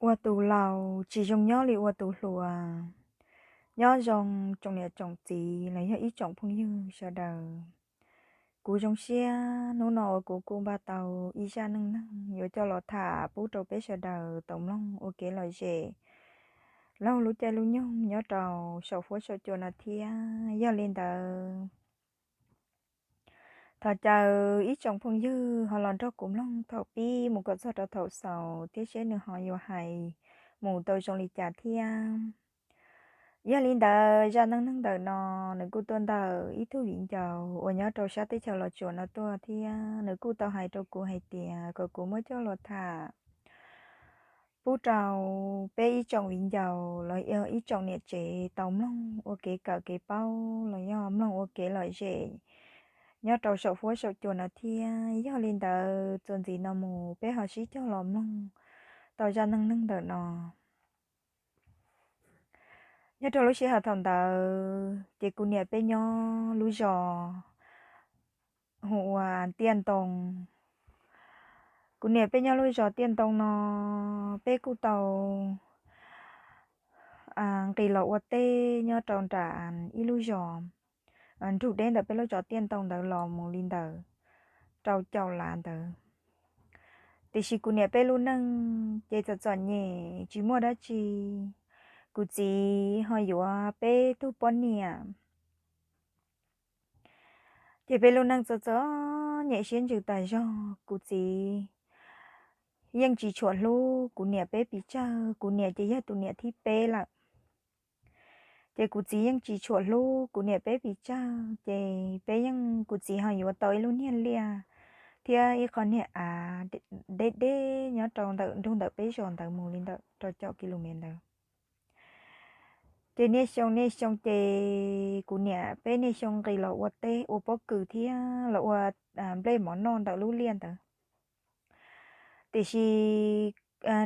Ua tus laus tsis zoo nyob li ua tus hluas. Nyob zoo tsoom niam tsoom txiv los yog ib tsoom phooj ywg sawv daws. Kuv zoo siab hnub no uas kuv kuj npaj tau ib zaj neej neeg yuav coj los tham pub rau peb sawv daws tau mloog ua kev lom zem laug lub caij lub nyoog nyob rau saum huab saum cua no thiab. Yog li ntawd, thov caw ib tsoom phooj ywg ho los nrog kuv mloog thaum pib mus kom txog rau thaum xaus thiab seb nws ho yuav hais mus tau zoo li cas thiab. Yog li ntawd, zaj neej neeg ntawm no nws kuj tuaj ntawm ib tug viv ncaus uas nyob rau sab teb chaws Los Tsuas no tuaj thiab nws kuj tau hais rau kuv hais tias kom kuv muab coj los tham pub rau peb ib tsoom viv ncaus los yog ib tsoom niam tsev tau mloog ua kev kawm kev paub los yog mloog ua kev lom zem nyob rau saum huab saum cua no thiab. Yog li ntawd, txuas ntxiv no mus peb ho sib cog los mloog tau zaj neej neeg ntawm no. Nyob rau lub sij hawm thaum ntawd ces kuv niam peb nyob lub zos hu ua Tiaj Ntoo. Kuv niam peb nyob lub zos Tiaj Ntoo no, peb kuj tau nqis los ua teb nyob rau nram ib lub zos nrug deb ntawm peb lub zos Tiaj Ntoo ntawd los mus li ntawm rau caum lav ntawd. Tiam sis kuv niam peb lub neej ces txom txom nyem tsis muaj dab tsi. Kuv txiv ho yuav peb tug poj niam, ces peb lub neej txom txom nyem siab ntsws tas zog. Kuv txiv yeej tsis tshua hlub kuv niam peb pes tsawg, kuv niam ces yog tus niam thib peb lawm. Ces kuv txiv yeej tsis tshua hlub kuv niam peb pes tsawg, ces peb yeej, kuv txiv ho yuav tau ib lub niag liaj thiab ib qho niag av deb deb nyob rau ntawm nrug ntawm peb zos ntawd mus li ntawm rau caum kilomev ntawd. Ces niaj xyoo niaj xyoo ces kuv niam peb niaj xyoo nqis los ua teb ua pob kws thiab los ua nplej mov noj ntawm lub liaj ntawd. Tiam sis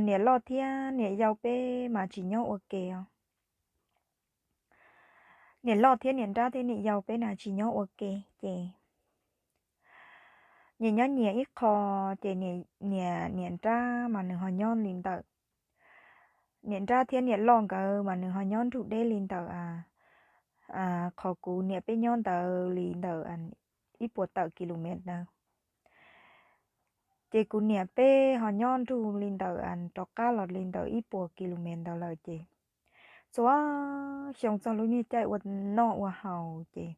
niam loj thiab niam yau peb mas tsis nyob ua ke os. Niam loj thiab niam nrab thiab niam yau peb na tsis nyob ua ke, ces nyias nyob nyias ib qho, ces niam, niam nrab mas nws ho nyob li ntawm, niam nrab thiab niam loj nkawd mas nws ho nyob nrug deb li ntawm qhov kuv niam peb nyob ntawd li ntawm ib puas tawm kilomev ntawd. Ces kuv niam peb ho nyob nrug li ntawm rov qab los li ntawm ib puas kilomev ntawd lawm ces txhua xyoo txog lub niag caij ua noj ua haus ces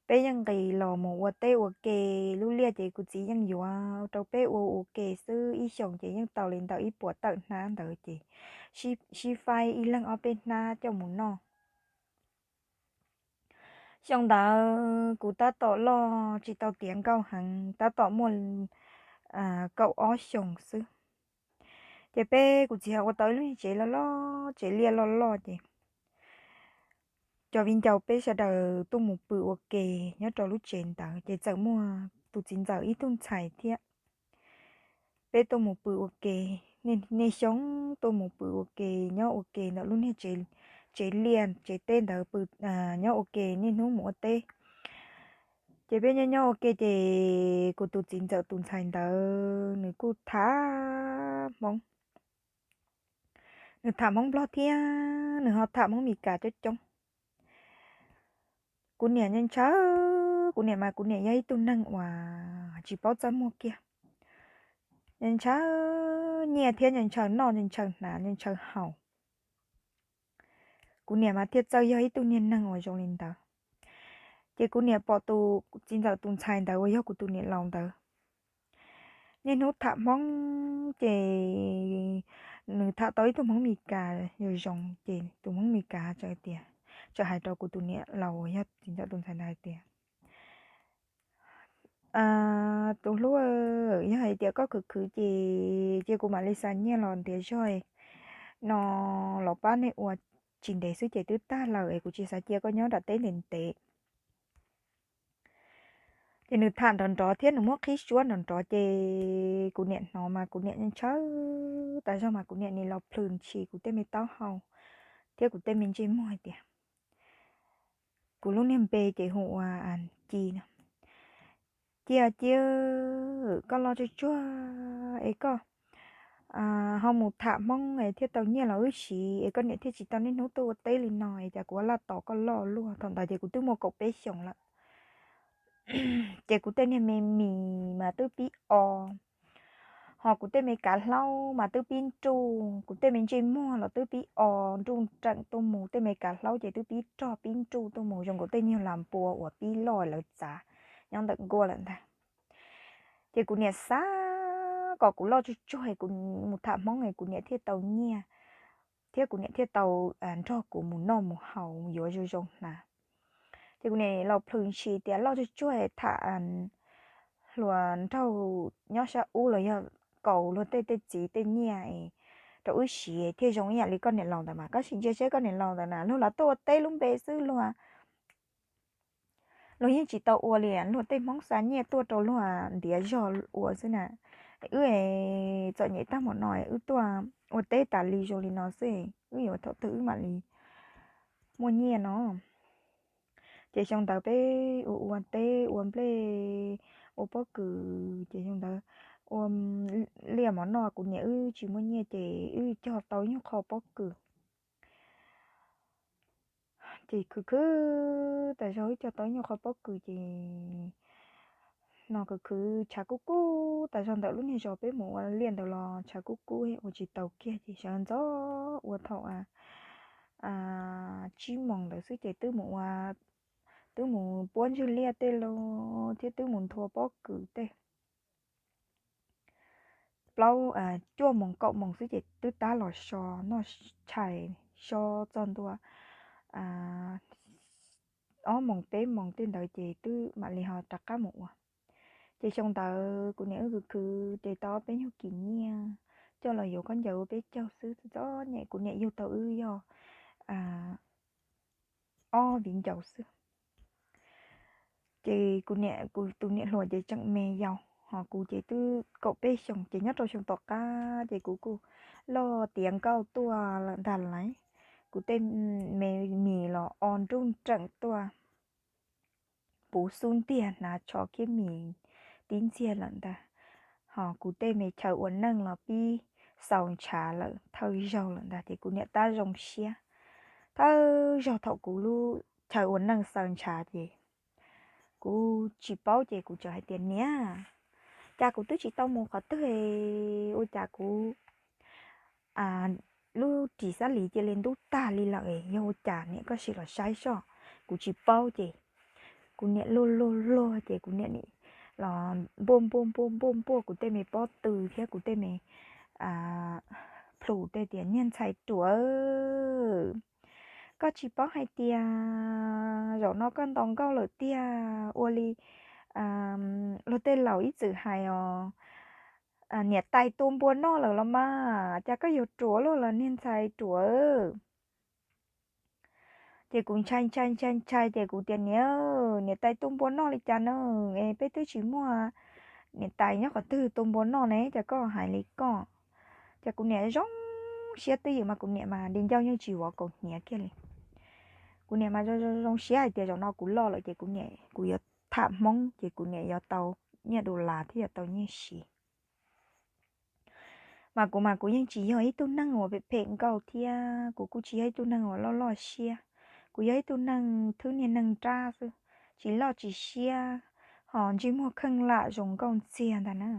peb yeej nqis los mus ua teb ua ke. Lub liaj ces kuv txiv yeej yuav rau peb ua ua ke xwb, ib xyoos ces yeej tau li ntawm ib puas tawm hnab ntawd ces sib faib ib leeg ob peb hnab coj mus noj. Xyoo ntawd kuv tab tom loj tsis tau tiav nkauj heev, tab tom muaj kaum ob xyoos xwb. Ces peb, kuv txiv ho ua tau ib lub niag tsev loj loj, tsev liaj loj loj ces cov viv ncaus peb sawv daws tuaj mus pw ua ke nyob rau lub tsev ntawd ces txawm muaj tus txiv ntxawm ib tug ntxhais thiab. Peb tuaj mus pw ua ke, niaj xyoo tuaj mus pw ua ke, nyob ua ke ntawm lub niag tsev liaj tsev teb ntawd pw, nyob ua ke niaj hnub mus ua teb. Ces peb nyob nyob ua ke ces kuv tus txiv ntxawm tus ntxhais ntawd nws kuj tham Hmoob, nws tham Hmoob Nplog thiab nws ho tham Hmoob Mes Kas coob coob. Kuv niam ntshaw, kuv niam mas kuv niam yog ib tug neeg uas tsis paub txaj muag kiag, ntshaw nyiaj thiab ntshaw noj ntshaw hnav ntshaw haus. Kuv niam mas thiaj txawj yog ib tug niag neeg uas zoo li ntawd. Ces kuv niam pom tus txiv ntxawm tus ntxhais ntawd uas yog kuv tus niam laus ntawd niaj hnub tham Hmoob ces nws tham tau ib tug Hmoob Mes Kas zoo zoo ces tus Hmoob Mes Kas txawm tias, txawm hais rau kuv tus niam laus uas yog txiv ntxawm tus ntxhais ntawd hais tias, tus hlub, yog hais tias koj khwv khwv ces cia kuv mam li xa nyiaj los ntiav zog no los pab nej ua, tsis ntev xwb ces twb tag lawm es kuv tsis xav cia koj nyob nram teb ntev ntev. Ces nws tham nrov nrov thiab nws muab qhib suab nrov nrov ces kuv niam hnov mas kuv niam ntshaw tas zog mas kuv niam nim los plhws ntshis kuv tej me taub hau thiab kuv tej me ntsej muag hais tias, kuv lub niag npe ces hu ua Ci no. Ci, Ci, koj los tsuag tsuag es koj ho mus tham Hmoob es thiaj tau nyiaj los wb siv es koj niam thiaj tsis tau niaj hnub tuaj ua teb li no es cas kuv laj tos koj loj luaj. Thaum ntawd ces kuv twb muaj kaum peb xyoos lawm. Ces kuv tej niag me mis mas twb pib o, ho kuv tej me kav hlaub mas twb pib nruj, kuv tej me ntsej muag los twb pib o nruj nreem tuaj mus, tej me kav hlaub ces twb pib rog pib nruj tuaj mus zoo nkaus tej nyuag las npua uas pib loj lawv txav nyob ntawm nkuaj lawm ntag. Ces kuv niam xav kom kuv loj tsuag tsuag, kuv mus tham Hmoob es kuv niam thiaj tau nyiaj, thiab kuv niam thiaj tau nrog kuv mus noj mus haus yuav zoo zoo hnav. Ces kuv niam los plhws ntshis tias loj tsuag tsuag tham hluas nraug nyob sab ub los yog kaus luag tej tej txiv tej nyiaj rau wb siv thiaj zoo ib yam li koj niam laus ntawd mas. Koj sim ntsia seb koj niam laus ntawd na, luag los tuaj ua teb lub npe xwb, luag luag yeej tsis tau ua li, luag tej Hmoob xa nyiaj tuaj rau luag ntiav zog ua xwb na. Wb txom nyem tag npaum no, wb tuaj ua teb tas li zoo li no xwb, wb yuav thaum twg wb mam li muaj nyiaj no. Ces xyoo ntawd peb ua ua teb ua nplej ua pob kws, ces xyoo ntawd ua liaj mov noj, kuv niam wb tsis muaj nyiaj ces wb cog tau nyuag qho pob kws. Ces khwv khwv tas zog wb cog tau nyuag qho pob kws ces no khwv khwv tshav kub kub tas zog ntawm lub niag zos peb mus ua liaj ntawd los tshav kub kub ua tsis taus kiag ces sawv ntxov ua thaum tsib moos ntawd xwb ces twb mus ua, twb mus puab ntswg liaj tej los thiab twb mus nthua pob kws tej. Plaub, cuaj moos kaum moos xwb ces twb tab los so noj tshais so txog ntua ob moos peb moos tej ntawd ces twb mam li ho rov qab mus ua. Ces xyoo ntawd kuv niam wb khwv khwv ces tau ob peb nyuag kis nyiaj coj los yuav khaub ncaws ua peb caug xwb, txom nyem kuv niam yug tau wb yog ob viv ncaus xwb. Ces kuv niam, kuv tus niam hluas ces tseem me yaus, ho kuv ces twb kaum peb xyoos ces nyob rau xyoo tom qab ces kuv kuj loj tiav nkauj tuaj lawm ntag lauj. Kuv tej me mis los o nruj nreem tuaj puv xub ntiag hnav tsho kiab mis tib ntxiag lawm ntag. Ho kuv tej me chaw ua neej los pib xaus ntshav lawm thawj zaug lawm ntag ces kuv niam tab zoo siab. Thawj zaug thaum kuv lub chaw ua neej xaus ntshav ces kuv tsis paub ces kuv txawm hais tias, Niam, cas kuv twb tsis tau mus qhov twg, ua cas kuv lub ris xab lis cia li ntub tag li lawm, yog ua cas niam, koj sim los saib soj. Kuv tsis paub ces kuv niam luag luag luag ces kuv niam los npuaj npuaj npuaj npuaj npuaj kuv tej me pob tw thiab kuv tej me plhus tej tias, Niag ntxhais ruam, koj tsis paub hais tias zaum no koj ntaus nkauj lawm tiag, ua li luag tej laus ib txwm hais os, niam tais tua npua noj lawm los mas, cas koj yuav ruam luaj los niag ntxhais ruam. Ces kuv ntshai ntshai ntshai ntshai ces kuv tias, Niam, niam tais tua npua noj li cas na? Es peb twb tsis muaj niam tais nyob qhov twg tua npua noj ne, cas koj hais li koj? Ces kuv niam zoo siab twj ywm mas kuv niam mas di ncauj yeej tsis vov kaus hniav kiag li. Kuv niam mas zoo zoo siab hais tias zaum no kuv loj lawm ces kuv niam, kuv yuav tham Hmoob ces kuv niam yuav tau nyiaj dollar thiab yuav tau nyiaj siv. Mas kuv mas kuv yeej tsis yog ib tug neeg uas phem phem nkauj thiab kuv kuj tsis yog ib tug neeg uas loj loj siab. Kuv yog ib tug neeg thwb niag neeg nrab xwb, tsis loj tsis siab, ho ntsej muag kheej lam zoo nkauj ntxiag ntag na.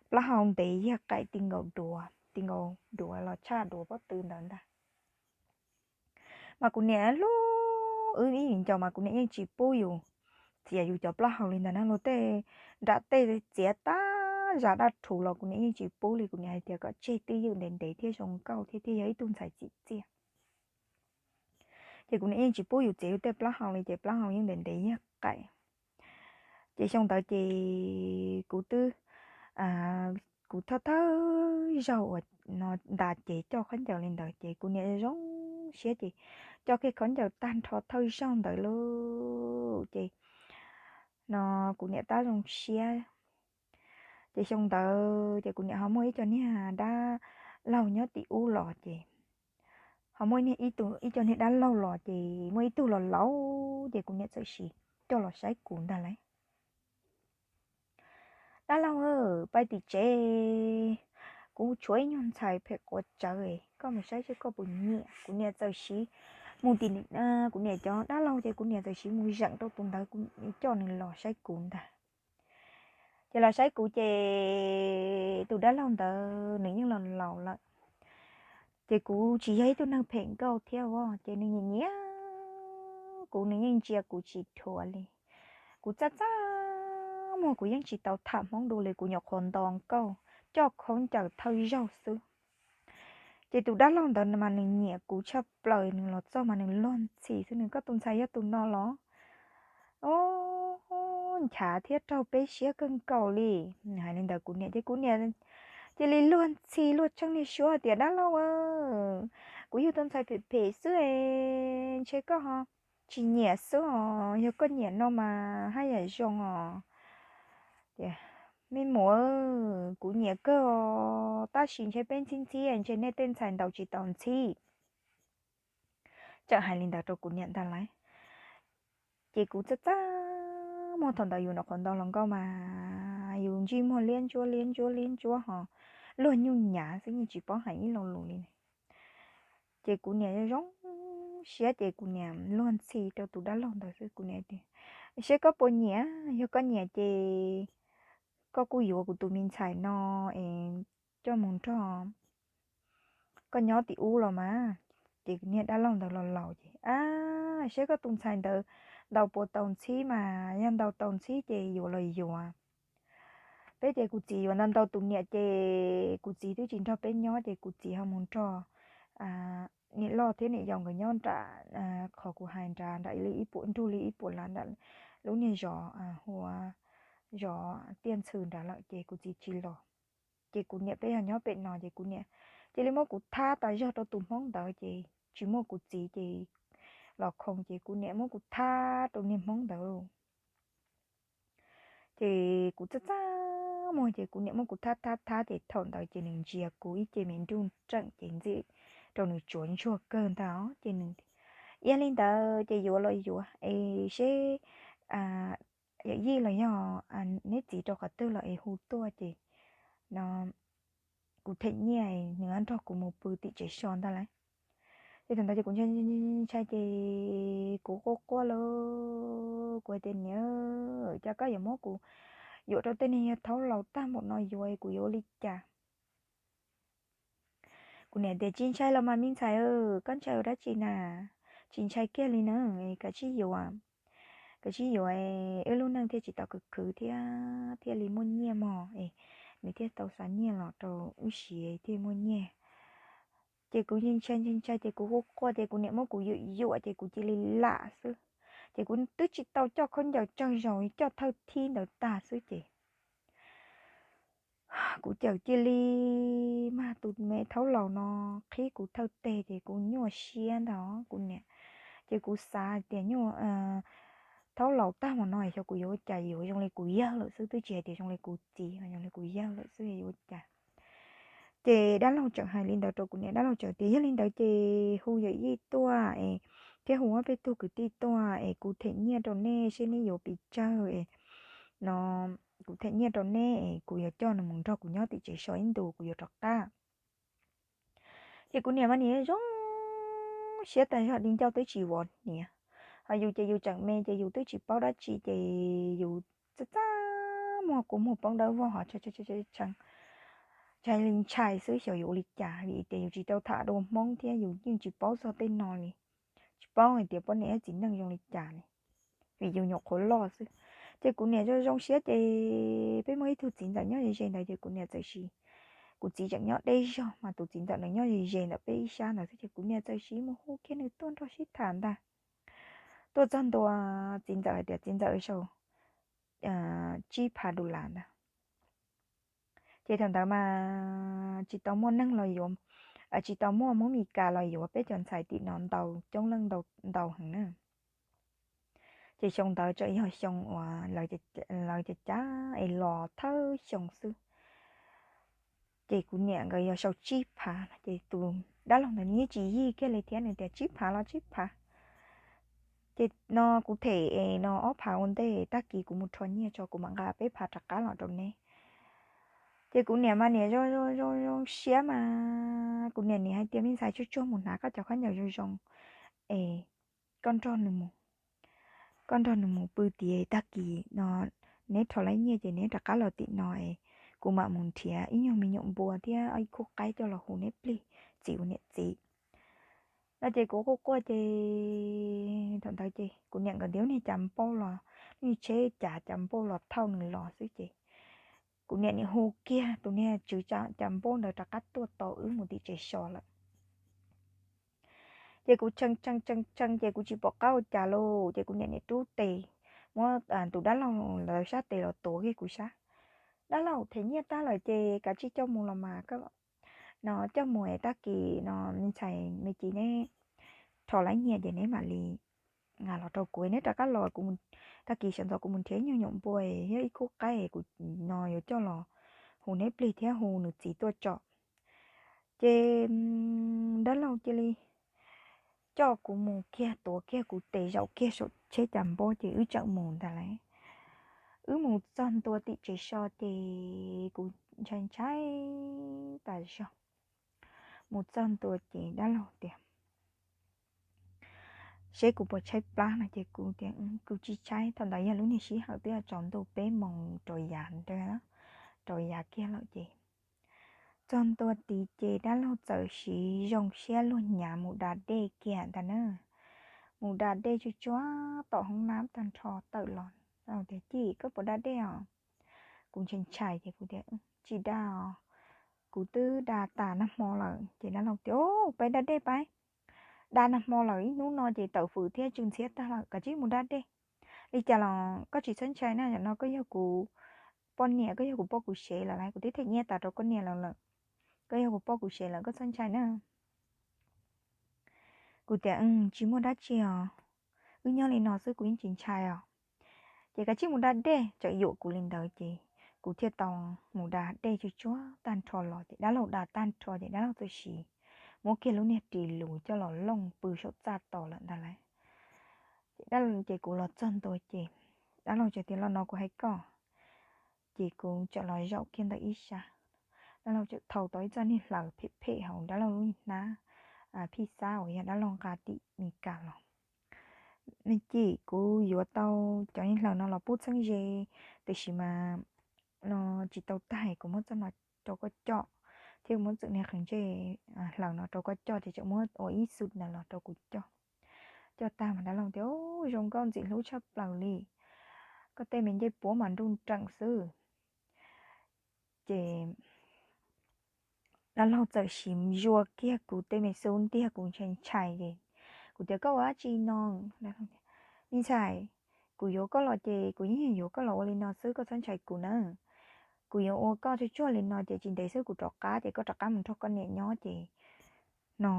Plaub hau ntev yag qaim ti nkaus duav, ti nkaus duav los tshaj duav pob tw ntawd ntag. Mas kuv niam hlub wb ib viv ncaus mas kuv niam yeej tsis pub yus txiav yus cov plaub hau li ntawd na. Luag tej nram tej txiav tab zas daj rhuv los kuv niam yeej tsis pub li. Kuv niam hais tias kom tseg twj ywm ntev ntev thiaj zoo nkauj thiab thiaj yog ib tug ntxhais txim txiaj. Ces kuv niam yeej tsis pub yus txiav yus tej plaub hau li ces plaub hau yeej ntev ntev yag qaim. Ces xyoo ntawd ces kuv twb, kuv thawj thawj zaug uas no ntas cev coj khaub ncaws li ntawd ces kuv niam zoo siab ces coj kiag khaub ncaws tag nrho thawj zaug ntawd lauj ces no kuv niam tab zoo siab. Ces xyoo ntawd ces kuv niam ho muaj ib co niag dab laug nyob tim ub los ces ho muaj ib tug, ib co niag dab laug los ces muaj ib tug los laus ces kuv niam txawm sim coj los saib kuv ntag lauj. Dab laug, pais tim tsev, ub, tshuav ib nyuag ntxhais phem quav tsawv, koj mus saib seb koj puas nyiam. Kuv niam txawm siv mus tim, kuv niam cov dab laug ces kuv niam txawm siv mus zeem rau tus ntawd, kuv coj nws los saib kuv ntag. Ces los saib kuv ces tus dab laug ntawd nws yeej los laus lawm. Ces kuv tsis yog ib tug neeg phem nkauj thiab os, ces nws nyiam nyiam kuv, nws yeej ntsia kuv tsis dhuav li. Kuv txaj txaj muag, kuv yeej tsis tau tham Hmoob dua li, kuv nyuam qhuav nto nkauj coj khaub ncaws thawj zaug xwb. Ces tus dab laug ntawd mas nws nyiam kuv tshaj plaws, nws los txog mas nws luag ntxhi xwb, nws, koj tus ntxhais yog tus no los? Ub, nchav thiab raug peb siab kawg nkaus li. Nws hais li ntawd kuv niam ces kuv niam cia li luag ntxhi luag tsheej niag suab tias, dab laug, kuv yug tau ntxhais phem phem xwb es ntshe koj ho tsis nyiam xwb os, yog koj nyiam no mas haj yam zoo os. Tias, me muam, kuv nyiam kawg os, tab sis ntshe peb ntxhib ntxhib ntshe nej tej ntxhais ntaus tsis tau ntxhib. Txawm hais li ntawd rau kuv niam ntag lauj. Ces kuv txaj txaj muag, thaum ntawd yus nyuam qhuav nto hluas nkauj mas yus ntsej muag liab ntsuab liab ntsuab liab ntsuab ho luag nyuj nyav xwb, yeej tsis paub hais ib lo lus li. Ces kuv niam zoo siab ces kuv niam luag ntxhi rau tus dab laug ntawd xwb. Kuv niam tias, seb koj puas nyiam, yog koj nyiam ces koj kuj yuav kuv tus me ntxhais no es coj mus nrog koj nyob tim ub los mas. Ces niag dab laug ntawd los laus ces, ab, seb koj tus ntxhais ntawd ntaus puas tau ntxhib mas, yog ntaus tau ntxhib ces yuav los yuav. Peb ces kuv txiv yuav ntau ntau tus niam ces kuv txiv twb tsis nrog peb nyob ces kuv txiv ho mus nrog niam loj thiab niam yau nkawd nyob nram, qhov kuv hais nrad, nram li ib puas, nrug li ib puas lav nram lub niag zos hu ua zos Tiaj Ntxhw nrad lawm ces kuv txiv tsis los. Ces kuv niam peb yog nyob pem no ces kuv niam cia li muab kuv thab tas zog rau tus hmoob ntawd ces tsis muaj kuv txiv ces los khoom ces kuv niam muab kuv thab rau niag hmoob ntawd. Ces kuv txaj txaj muag ces kuv niam muab kuv thab thab thab ces thaum ntawd ces nws ntsia kuv ib ce me nruj nreem ces ntxim rau nws tsuav ntsuag kawg ntag os. Ces nws, yog li ntawd ces yuav los yuav es seb yawm yij los yog neb txiv rau qhov twg los es hu tuaj ces no kuv them nyiaj nws nrog kuv mus pw tim tsev so ntag lauj. Ces thaum ntawd ces kuv ntshai ntshai ces kuv quaj quaj lauj, kuv hais tias niam, cas koj yuav muab kuv yuam rau tej neeg yog thaub laus tag npaum no yuav, kuv yuav ua li cas? Kuv niam tias tsis ntshai los mas me ntxhais, koj ntshai ua dab tsi na? Tsis ntshai kiag li na, kav tsij yuav, kav tsij yuav, wb lub neej thiaj tsis tau khwv khwv thiab thiaj li muaj nyiaj mog es nws thiaj tau xa nyiaj los rau wb siv thiaj muaj nyiaj. Ces kuv ntshai ntshai ntshai ces kuv quaj quaj ces kuv niam muab kuv yuam yuam ces kuv cia li lam xwb. Ces kuv twb tsis tau coj khaub ncaws tsawg zaus, coj thawj thib ntawd tag xwb ces kuv cawm cia li mag tus me thaub laus no qhib kuv thawj teg ces kuv nyuaj siab ntag kuv niam. Ces kuv xav hais tias nyuaj, thaub laus tag npaum no xyov kuv yuav ua cas, yuav zoo li kuv yawg lawm xwb, twb tsis hais tias zoo li kuv txiv, zoo li kuv yawg lawm xwb yuav ua cas. Ces dab laug tseem hais li ntawd rau kuv niam, dab laug tseem tias yog li ntawd ces hu yawm yij tuaj es thiab hu ob peb tug kwv tij tuaj es kuv them nyiaj rau nej seb neb yuav pes tsawg es no kuv them nyiaj rau neb es kuv yuav coj nws mus nrog kuv nyob tim tsev so ib ntus kuv yuav rov qab. Ces kuv niam mas niam zoo siab tas zog, di ncauj twb tsis vov hniav. Ho yus ces yus tseem me ces yus twb tsis paub dab tsi ces yus txaj txaj muag, kua muag poob dawb vog ho tshee, ntshai li ntshai xwb xyov yuav ua li cas vim tias yus tsis tau tham dua Hmoob thiab yus yeej tsis paub txog tej no li, tsis paub hais tias poj niam thiab txiv neej zoo li cas li, vim yus nyuam qhuav loj xwb. Ces kuv niam zoo zoo siab ces peb muaj ib tug txiv ntxawm nyob ze ze ntawd ces kuv niam txawm siv, kuv txiv tseem nyob deb zog mas tus txiv ntxawm nws nyob ze ze ntawm peb ib sab ntawd xwb ces kuv niam txawm siv mus hu kiag nws tuaj nrog sib tham ntag. Tuaj txog ntua txiv ntxawm hais tias txiv ntxawm sau tsib phav dollar ntag. Ces thaum ntawd mas tsis tau muaj neeg los yuav, tsis tau muaj Hmoob Mes Kas los yuav peb cov ntxhais tim no ntau, coob leej ntau heev na. Ces xyoo ntawd tseem yog xyoo uas lawv cav cav es los thawj xyoo xwb. Ces kuv niam nkawd yog sau tsib phav no ces tus dab laug ntawd nws yeej tsis yig kiag li thiab, nws tias tsib phav los tsib phav. Ces no kuv them es no ob phav ua ntej, tag kis kuv mus rho nyiaj tso kuv mam nqa peb phav rov qab los rau neb. Ces kuv niam mas niam zoo zoo zoo siab mas kuv niam niam hais tias, Me ntxhais, tsuag tsuag mus hnav koj cov khaub ncaws zoo zoo es koj nrog nws mus, koj nrog nws mus pw tias tag kis no neb rho laib nyiaj ces neb rov qab los tim no es kuv mam mus nrhiav ib nyuag me nyuam npua thiab ib khub qaib coj los hu neb plig txiv ua niam txiv. No ces kuv quaj quaj ces thaum ntawd ces kuv niam nkawd ntiab niag cas npauj los, niag tsheb cas cas npauj los thauj nws los xwb ces kuv niam niam hu kiag tus niag tswv cas npauj ntawd rov qab tuaj tos wb mus tim tsev so lawm. Ces kuv tshee tshee tshee tshee ces kuv tsis pom qab ua cas lauj, ces kuv niam niam rub tes, muab tus dab laug lawv sab tes los tuav kiag kuv sab. Dab laug, them nyiaj tag lawm ces kav tsij coj mus los mas, no coj mus es tag kis no me ntxhais me ci neb rho laib nyiaj ces neb mam li los rau kuv, neb rov qab los, tag kis sawv ntxov kuv mus nrhiav ib nyuag nyuam npua thiab ib khub qaib kuv no yuav coj los hu neb plig thiab hu nws txiv tuaj tso. Ces dab laug cia li coj kuv mus kiag, tuav kiag kuv tes zaum kiag saum tsheb cas npauj ces wb txawm mus ntag lauj. Wb mus txog ntua tim tsev so ces kuv ntshai ntshai tas zog. Mus txog ntua ces dab laug tias, Seb kuv puas tshaib plab no ces kuv tias, Kuv tsis tshaib. Thaum ntawd yog lub niag sij hawm twb tsaus ntuj peb moos rau yav, rau yav kiag lawm ces txog ntua tid ces dab laug txawm siv zoo siab luag nyav mus da dej kiag ntag na. Mus da dej tsuag tsuag tom hoob nab tag nrho tawm los. Tias, Ci, koj puas da dej os? Kuv ntshai ntshai ces kuv tias, Tsis da os, kuv twb da tas nag hmo lawm. Ces dab laug tias, Peb da dej pab. Da nag hmo lawm, ib hnub no ces tawm fws thiab tsw ntxhiab tag lawm, kav tsij mus da dej. Li cas los koj tsis txhob ntshai na, zaum no koj yog kuv poj niam, koj yog kuv poj kuv sev lawm lauj, kuv twb them nyiaj tas rau koj niam lawv lawm. Koj yog kuv poj kuv sev lawm, koj txhob ntshai na. Kuv tias, Tsis muaj dab tsi os, wb nyob li no xwb kuv yeej tsis ntshai os. Ces kav tsij mus da dej. Txawm yuam kuv li ntawd ces kuv thiaj tau mus da dej tsuag tsuag tag nrho los ces dab laug da tag nrho ces dab laug txawm siv muab kiag lub niag ris lus coj los looj pw saum txaj tos lawm ntag lauj. Ces kuv los txog ntua ces dab laug txawm tias, Los no kuv hais koj. Ces kuv txawm los zaum kiag ntawm ib sab, dab laug txawm thau tau ib txoj niag hlaws phem phem hauv dab laug lub hnab phij xab uas yog dab laug nqa tim Mes Kas los. Nws cim kuv yuav tau cov niag hlaws no los pub txheeb ze, tiam sis mas no tsis tau tag, kuv muab txoj no rau koj coj, thiab kuv muab txwm niag qhws ntsej hlaws no rau koj coj ces tseem muab ua ib xu ntawd los rau kuv coj. Coj tag mas dab laug tias, Zoo nkauj ntxim hlub tshaj plaws li, koj tej me ncej puab mas nruj nreem xwb. Ces dab laug txawm siv zuas kiag kuv tej me xub ntiag, kuv ntshai ntshai ces kuv tias, Koj ua dab tsi no? Me ntxhais, kuv yuav koj los ces kuv yeej yuav koj los ua li no xwb, koj txhob ntshai kuv na. Kuv yuav ua koj tsuag tsuag li no ces tsis ntev xwb kuv rov qab ces koj rov qab mus nrog koj niam nyob ces no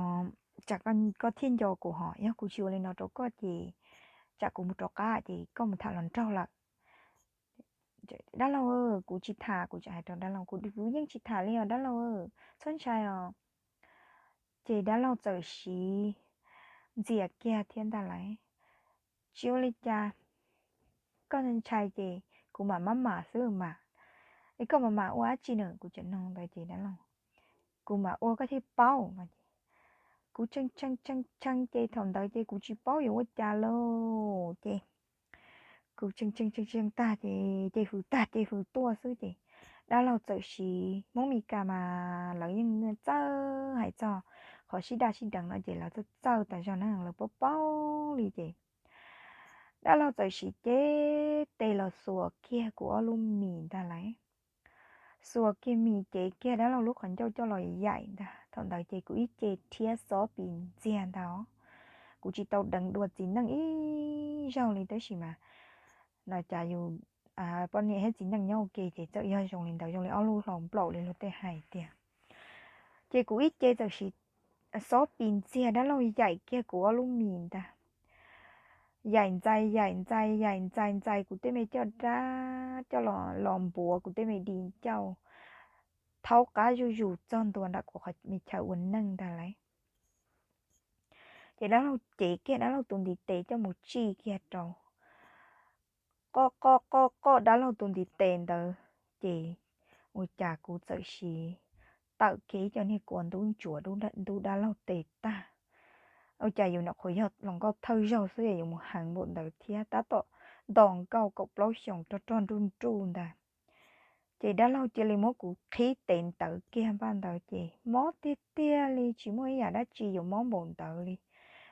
tsam koj thiaj nco kuv hos, yog kuv tsis ua li no rau koj ces tsam kuv mus rov qab ces koj mus tham los nraug lawm. Dab laug, kuv tsis tham, kuv tsis hais rau dab laug, kuv yeej tsis tham li os dab laug, txhob ntshai os. Ces dab laug txawm siv ntxias kiag thiab ntag lauj, Tsis ua li cas, koj ntshai ces kuv mam maj mam xwb mas. Es koj mam mam ua dab tsi na? Kuv tseem nug ntawd ces dab laug, Kuv mam ua koj thiaj paub. Kuv tshee tshee tshee tshee ces thaum ntawd ces kuv tsis paub yuav ua cas lauj ces kuv tshee tshee tshee tshee tag ces ces hws tag ces hws tuaj xwb ces dab laug txawm siv, Hmoob Mes Kas mas lawv yeej txawj hais txog qhov sib daj sib deev no ces lawv txawj txawj tas zog na, lawv paub paub li ces dab laug txawm siv cev tes los xuas kiag kuv ob lub mis ntag lauj. Xuas kiag mis cev kiag dab laug lub qhov ncauj coj los yaim ntag. Thaum ntawd ces kuv ib ce rhiab xob pis ntxiag ntag. Kuv tsis tau deev dua txiv neej ib zaug li tab sis mas no cas yus poj niam thiab txiv neej nyob ua ke ces txawm yog zoo li ntawd, zoo li ob lub hlau nplaum li luag tej hais tiag. Ces kuv ib ce txawm siv xob pis ntxiag dab laug yaim kiag kuv ob lub mis ntag. Yaim ntxais yaim ntxais yaim ntxais ntxais kuv tej me caj dab coj los los npuav kuv tej me di ncauj, thaub qab zuj zus txog ntua nram kuv qhov me chaw ua neej ntag lauj. Ces dab laug cev kiag dab laug tus ntiv tes coj mus tsij kiag rau qoj qoj qoj qoj dab laug tus ntiv tes ntawd ces Ua cas kuv txawm sim tawm kiag ib co niag kua ntub ntsuav ntub dab laug tes tag. Ua cas yus nyuam qhuav yog hluas nkauj thawj zaug xwb yuav mus heev npaum ntawd thiab, tab tom nto nkauj kaum plaub xyoos rog rog nruj nruj ntag. Ces dab laug cia li muab kuv qhib tes ntawd kiag npaj ntawd ces mob tiag tiag li, tsis muaj ib yam dab tsi yuav mob npaum ntawd li.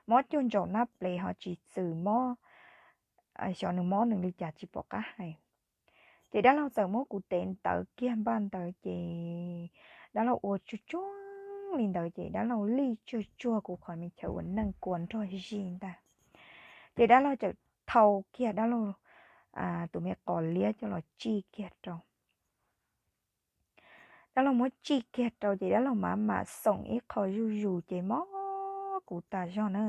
Mob cuag ntsaum nab plev ho tsis txwm mob, xyov nws mob nws li cas tsis pom qab hais. Ces dab laug txawm muab kuv tes ntawd kiag npaj ntawd ces dab laug ua tsuag tsuag li ntawd ces dab laug lij tsuag tsuag kuv qhov me chaw ua neej kua nrog zig ntag. Ces dab laug txawm thau kiag dab laug tus me qos liab coj los tsij kiag rau. Dab laug muab tsij kiag rau ces dab laug mam mam xoom ib qho zuj zus ces mob kuv tas zog na.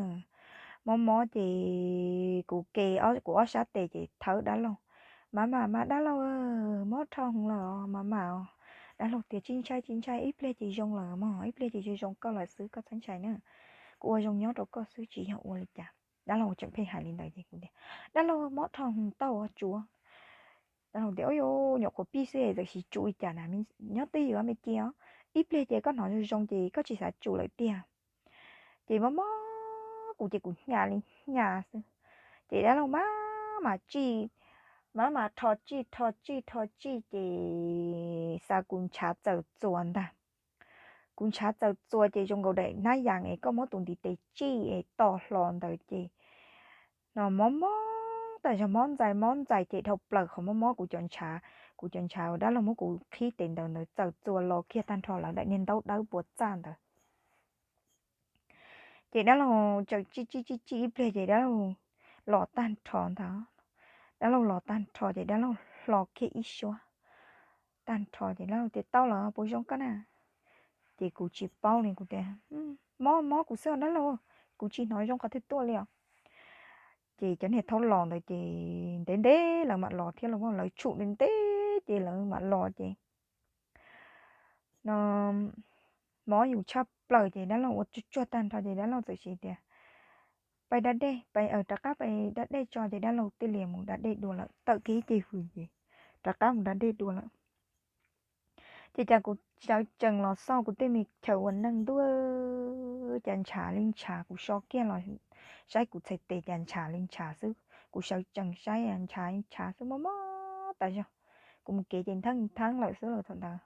Mob mob ces kuv ke kuv ob sab tes ces thawb dab laug, mam mam mas dab laug, mob dhau hwv lawm os mam mam os. Dab laug tias tsis ntshai tsis ntshai, ib pliag ces zoo lawm mog, ib pliag ces zoo zoo koj lawm xwb, koj txhob ntshai na. Kuv ua zoo nyob rau koj xwb tsis yog ua li cas. Dab laug tseem pheej hais li ntawd ces kuv tias dab laug mob dhau hwv tau tsuav. Dab laug tias ub, nyuam qhuav pib xwb txawm sis tsum li cas na, nyob twj ywm me cia os, ib pliag ces koj hnov zoo zoo ces koj tsis xav tsum lawm tiag. Ces mob mob kuv ces kuv hnya li hnya xwb. Ces dab laug mam mam tsij, mam mam rho tsij rho tsij rho tsij ces xav kuv ntshav txawm txuas ntag. Kuv ntshav txawm txuas ces zoo nkaus daim hnab yas es koj muab tus ntiv tes tsij es to hlo ntawd ces no mob mob tas zog, mob ntxais mob ntxais ces dhau plaws qhov mob mob kuv cov ntshav, kuv cov ntshav uas dab laug muab kuv qhib tes ntawd ntawd txawm txuas los kiag tag nrho lawv daim niag ntaub dawb puas txaj ntawd. Ces dab laug tseem tsij tsij tsij tsij ib pliag ces dab laug los tag nrho ntag. Dab laug los tag nrho ces dab laug hlo kiag ib suab tag nrho ces dab laug tias tau lawm puas zoo koj na. Ces kuv tsis paub li, kuv tias mob mob kuv xwb os dab laug, kuv tsis hnov zoo qhov twg tuaj li os. Ces cov niag thaub laus ntawd ces ntev ntev lawv mam los thiab los, lawv tshum ntev ntev ces lawv mam los ces no mob yus tshaj plaws ces dab laug ua tsuag tsuag tag nrho ces dab laug txawm siv tias pais da dej, pais rov qab pais da dej tso ces dab laug thiaj li mus da dej dua lawm, tawm kiag ib ce hws ces rov qab mus da dej dua lawm. Ces cas kuv sawv tsees los xauj kuv tej me chaw ua neej ntuj, cas ntshav li ntshav, kuv so kiag los saib kuv txhais tes cas ntshav li ntshav xwb, kuv sawv tsees saib ntshav li ntshav xwb, mob mob tas zog. Kuv mus kev ces ntheej ntheeb lawm xwb los thaum ntawd.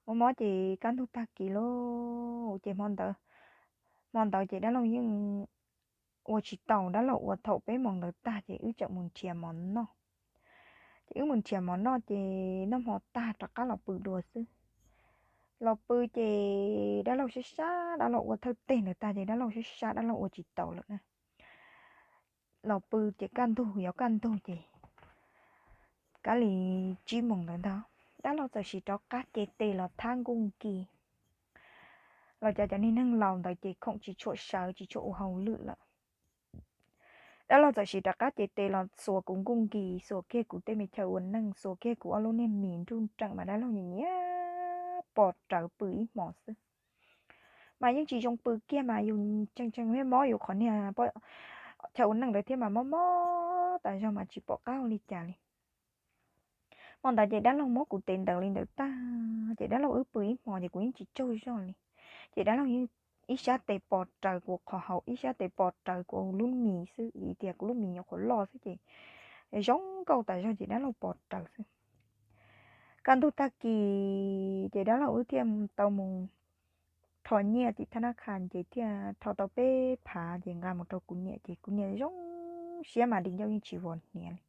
Mob mob ces kaj ntug tag kis lauj ces hmo ntawd, hmo ntawd ces dab laug yeej ua tsis tau, dab laug ua thaum peb moos ntawd tag ces wb tseem mus nrhiav mov noj. Ces wb mus nrhiav mov noj ces noj hmo tag rov qab los pw dua xwb. Los pw ces dab laug sab sab, dab laug ua thawj teg ntawd tag ces dab laug sab sab, dab laug ua tsis tau lawm na. Los pw ces kaj ntug, yuav kaj ntug ces kab li tsib moos ntawd ntag, dab laug txawm sim rov qab cev tes los thab nkuj nkis. Los cov cov niag neeg laus ntawd ces khoom tsis tshua sawv tsis tshua ua hauj lwm lawm. Dab laug txawm sim rov qab cev tes los xuas kuv nkuj nkis, xuas kiag kuv tej me chaw ua neej, xuas kiag kuv ob lub niag mis nruj nreem mas dab laug nyiam nyiam pos rawv pw ib hmos xwb. Mas yeej tsis zoo pw kiag mas yus tseem tseem mob yus qhov niag chaw ua neej ntawd thiab mas mob mob tas zog mas tsis pom qab ua li cas li. Hmo ntawd ces dab laug muab kuv tes ntawd li ntawd tag ces dab laug wb pw ib hmos ces kuv yeej tsis tsaug zog li. Ces dab laug yeej ib sab tes pos rawv kuv qhov hauv, ib sab tes pos rawv kuv lub mis xwb, vim tias kuv lub mis nyuam qhuav loj xwb ces zoo nkauj tas zog ces dab laug pos rawv xwb. Kaj ntug tag kis ces dab laug wb thiaj tau mus rho nyiaj tim thab nab khas ces thiaj rho tau peb phav ces nqa mus rau kuv niam ces kuv niam zoo siab mas di ncauj yeej tsis vos hniav li.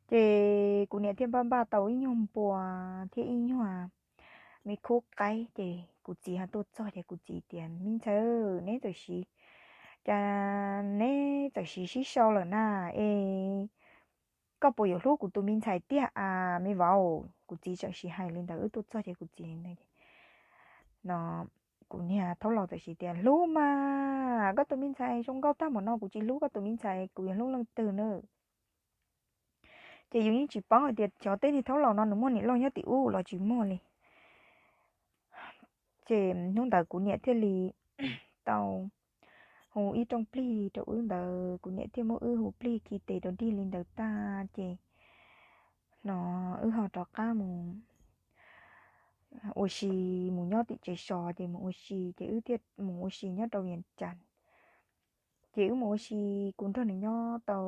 Ces kuv niam thiaj npaj npaj tau ib nyuag npua thiab ib nyuag me khub qaib ces kuv txiv ho tuaj txog ces kuv txiv tias, me ntxhais, neb txawm siv, cas neb txawm siv sib sau lawm na, es koj puas yuav hlub kuv tus me ntxhais tiag a me vauv? Kuv txiv txawm siv hais li ntawd, wb tuaj txog ces kuv txiv li ntawd no, kuv niag thaub laus txawm siv tias, hlub mas, koj tus me ntxhais zoo nkauj tag npaum no kuv tsis hlub koj tus me ntxhais kuv yuav hlub leej twg na? Ces yus yeej tsis paub hais tias xyov tej niag thaub laus no nws muaj niam loj nyob tim ub los tsis muaj li. Ces hnub ntawd kuv niam thiaj li tau hu ib rooj plig rau wb ntawd, kuv niam thiaj muab wb hu plig khi tes rau dig li ntawd tag ces no wb ho rov qab mus ua si, mus nyob tim tsev so ces mus ua si, ces wb thiaj mus ua si nyob rau Vias Cas. Ces wb mus ua si, kuv nrog nws nyob tau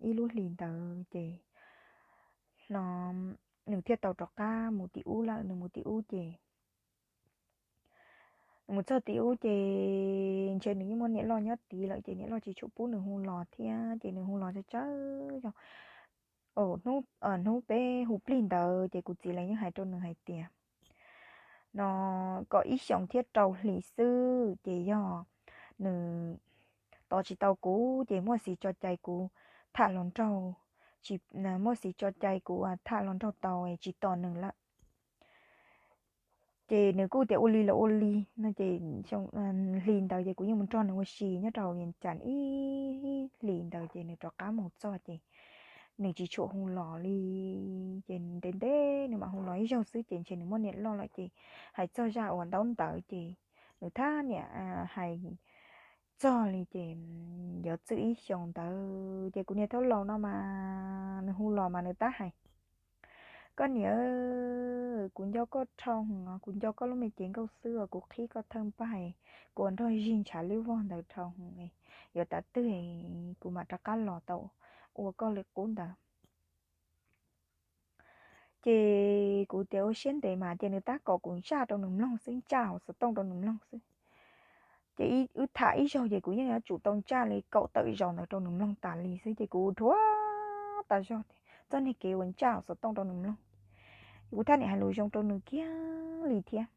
ib lub hlis ntawd ces no nws thiaj tau rov qab mus tim ub lawm. Nws mus tim ub ces nws mus txog tim ub ces ntshe nws yeej muaj niam loj nyob tid lawm ces niam loj tsis tshua pub nws hu los thiab ces nws hu los tsawg tsawg zog. Hnub peb hu plig ntawd ces kuv txiv lawv yeej hais rau nws hais tias no kom ib xyoos thiab rau hlis xwb ces yog nws tos tsis tau kuv ces muaj xiv tso cai kuv tham hluas nraug, muaj xiv tso cai kuv tham hluas nraug tau tsis tos nws lawm. Ces nws kuj tias ua li los ua li no ces hli ntawd ces kuv yeej mus nrog nws ua si nyob rau Vias Cas ib hlis ntawd ces nws rov qab mus txog ces nws tsis tshua hu los li. Ces ntev ntev nws mam hu los ib zaug xwb ces ntshe nws muaj niam loj lawm ces hais txog zaj uas ntaub ntawv ces nws thab niam hais txog li ces yuav txwm ib xyoos ntawd ces kuv niag thaub laus no mas nws hu los mas nws tab hais, koj niam, kuv nco koj dhau heev os, kuv nco koj lub me cev nkauj xwb os, kuv qhib koj thawj npaj, kuv ua nrog zig ntshav lub vog ntawd dhau heev, yuav tav twg kuv mam rov qab los tau ua koj li qub ntawd. Ces kuv tias ua siab ntev mas ces nws tab kom kuv ntsaj rau nws mloog xwb, ntsaj hauv xov tooj rau nws mloog xwb. Ces wb tham ib zaug ces kuv yeej yuav tsum tau ntsaj li kaum tawm zaus ntawd rau nws mloog tas li xwb ces kuv dhuav tas zog tias txoj niag kev uas ntsaj hauv xov tooj rau nws mloog, kuv thab niam hais lus zoo rau nws kiag li thiab.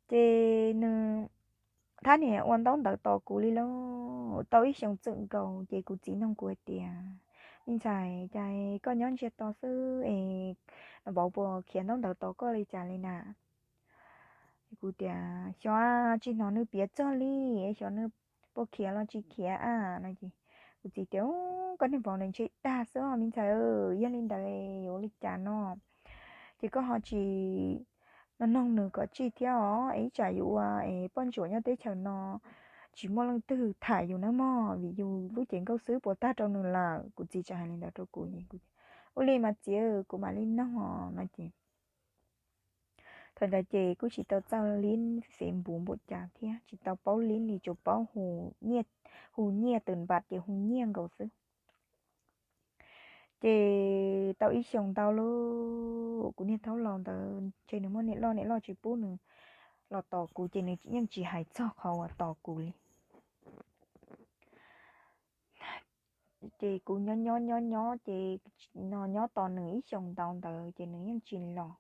Ces nws thab niam ua ntaub ntawv tos kuv li lauj. Tau ib xyoos txwm nkaus ces kuv txiv nug kuv hais tias, me ntxhais, cas koj nyob ntsiag to xwb es vauv puas khiav ntaub ntawv tos koj li cas li na? Kuv tias xyov, tsis hnov nws piav txog li, xyov nws puas khiav los tsis khiav a no ces kuv txiv tias, koj niag vauv ntawd ntshe dag xwb os me ntxhais, yog li ntawd yuav ua li cas no? Ces koj ho tsis no noog nws kom tsij thiab os, es ib tsam yus ua es poj ntsuam nyob teb chaws no tsis muaj leej twg tham yus nawb mog, vim yus lub cev nkauj xwb puas tag rau nws lawm. Kuv txiv tseem hais li ntawd rau kuv, ua li mas txiv, kuv mam li noog os no ces thaum ntawd ces kuj tsis tau txawj lib Facebook npaum cas thiab, tsis tau paub lib li, tsuas paub hu nyiaj tus npas ces hu nyiaj nkaus xwb. Ces tau ib xyoos ntau lauj, kuv niag thaub laus ntawd ntshe nws muaj niam loj, niam loj tsis pub nws los tos kuv ces nws yeej tsis hais txog qhov uas tos kuv li. Ces kuv nyob nyob nyob nyob ces no nyob tos nws ib xyoos ntau ntawd ces nws yeej tsis los.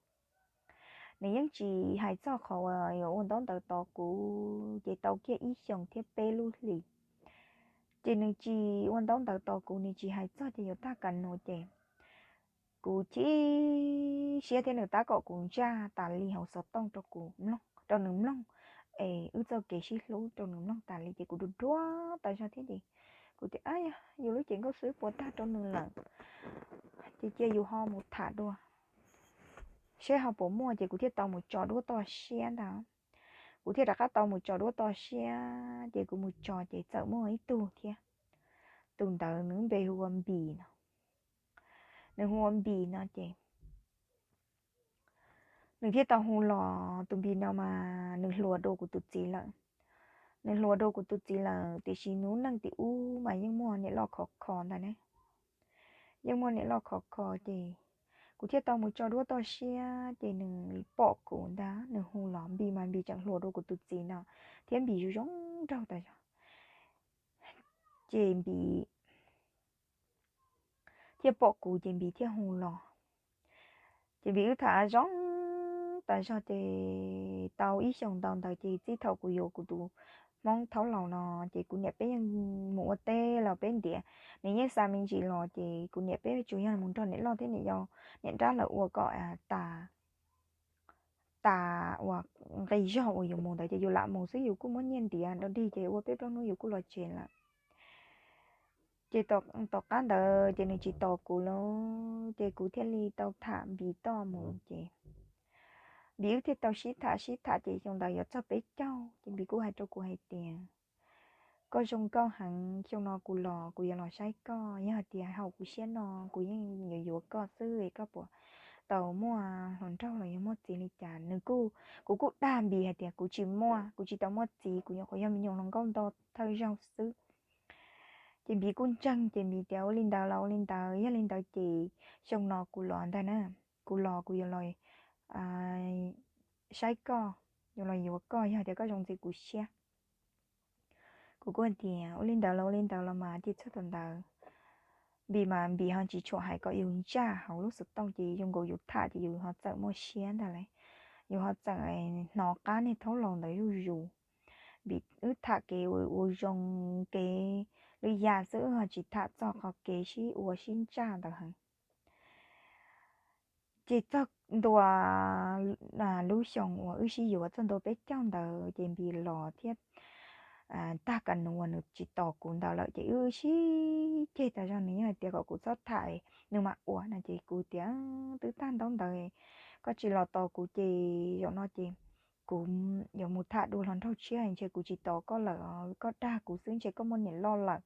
Nws yeej tsis hais txog qhov uas yuav ua ntaub ntawv tos kuv, ces tau kiag ib xyoos thiab peb lub hlis ces nws tsis ua ntaub ntawv tos kuv, nws tsis hais txog ces yuav tag kam nuav ces kuv chim siab thiab nws tab kom kuv ntsaj tas li hauv xov tooj rau kuv mloog, rau nws mloog, es wb txoj kev sib hlub rau nws mloog tas li ces kuv du duab tas zog thiab ces kuv tias, ab yog yus lub cev nkauj xwb puas tag rau nws lawm, ces cia yus ho mus tham dua seb ho puas muaj. Ces kuv thiaj tau mus tso duab toj siab ntag. Kuv thiaj rov qab tau mus tso duab toj siab, ces kuv mus tso ces txawm muaj ib tug thiab. Tus ntawd nws lub npe hu ua Npis no. Nws hu ua Npis no ces nws thiaj tau hu los. Tus Npis no mas nws hluas dua kuv tus txiv lawm. Nws hluas dua kuv tus txiv lawm, tiam sis nws lub neej tim ub mas yeej muaj niam loj khov kho ntag ne. Yeej muaj niam loj khov kho ces kuv thiaj tau mus tso duab toj siab ces nws pom kuv ntag, nws hu los. Npis mas Npis tseem hluas dua kuv tus txiv no thiab Npis zoo zoo nraug tas zog. Ces Npis thiaj pom kuv ces Npis thiaj hu los. Ces Npis wb tham zoo tas zog ces tau ib xyoos ntau ntawd ces txij thaum kuv yuav kuv tus Hmoob thaub laus no ces kuv niam peb yeej mus ua teb los peb ntiav, nws yeej xa me ntsis los ces kuv niam peb tsuas yog mus nrog niam loj thiab niam yau, niam nrab lawv ua kom tas tas uas nqi zog uas yus mus ntawd ces yus lam mus xwb, yus kuj muab nyiaj ntiav rau dig ces ua peb plaub hnub yus kuj los tsev lawm. Ces tom qab ntawd ces nws tsis tos kuv lawm ces kuv thiaj li tau tham Npis toj mus ces Npis wb thiaj tau sib tham sib tham ces xyoo ntawd yuav txog peb caug ces Npis kuj hais rau kuv hais tias, koj zoo nkauj heev, xyoo no kuv los kuv yuav los saib koj, yog hais tias haum kuv siab no kuv yeej yuav yuav koj xwb, koj puas tau muaj hluas nraug los yog muaj txiv li cas. Nws kuj, kuv kuj dag Npis hais tias kuv tsis muaj, kuv tsis tau muaj txiv, kuv nyuam qhuav yog me nyuam hluas nkauj nto thawj zaug xwb. Ces Npis kuj ntseeg, ces Npis tias ua li ntawd los ua li ntawd, yog li ntawd ces xyoo no kuv los ntag na, kuv los kuv yuav los saib koj, yuav los yuav koj yog tias koj zoo ntxiv kuv siab. Kuv kuj tias ua li ntawd los ua li ntawd los mas ces txog thaum ntawd Npis mas Npis ho tsis tshua hais kom yus ntsaj hauv lub xov tooj, ces zoo nkaus yus tham ces yus ho txawm muaj siab ntag lauj, yus ho txawm hnov qab niag thaub laus ntawd zuj zus. Npis wb tham kev ua zoo, kev lwm yam xwb, wb ho tsis tham txog qhov kev sib ua sib ntsaj ntawd heev. Ces txog ntua lub xyoo uas wb sib yuav txog ntua peb caug ntawd ces Npis los thiab tag ka nus uas nws tsis tos kuv ntawd lawm ces wb sib ceg tas zog, nws yeej hais tias kom kuv txhob tham, nws mam ua no ces kuv tias twb tag ntaub ntawd, koj tsis los tos kuv ces zaum no ces kuv yuav mus tham dua hluas nraug tshiab, ntshe kuv tsis tos koj lawm, koj dag kuv xwb ntshe koj muaj niam loj lawm.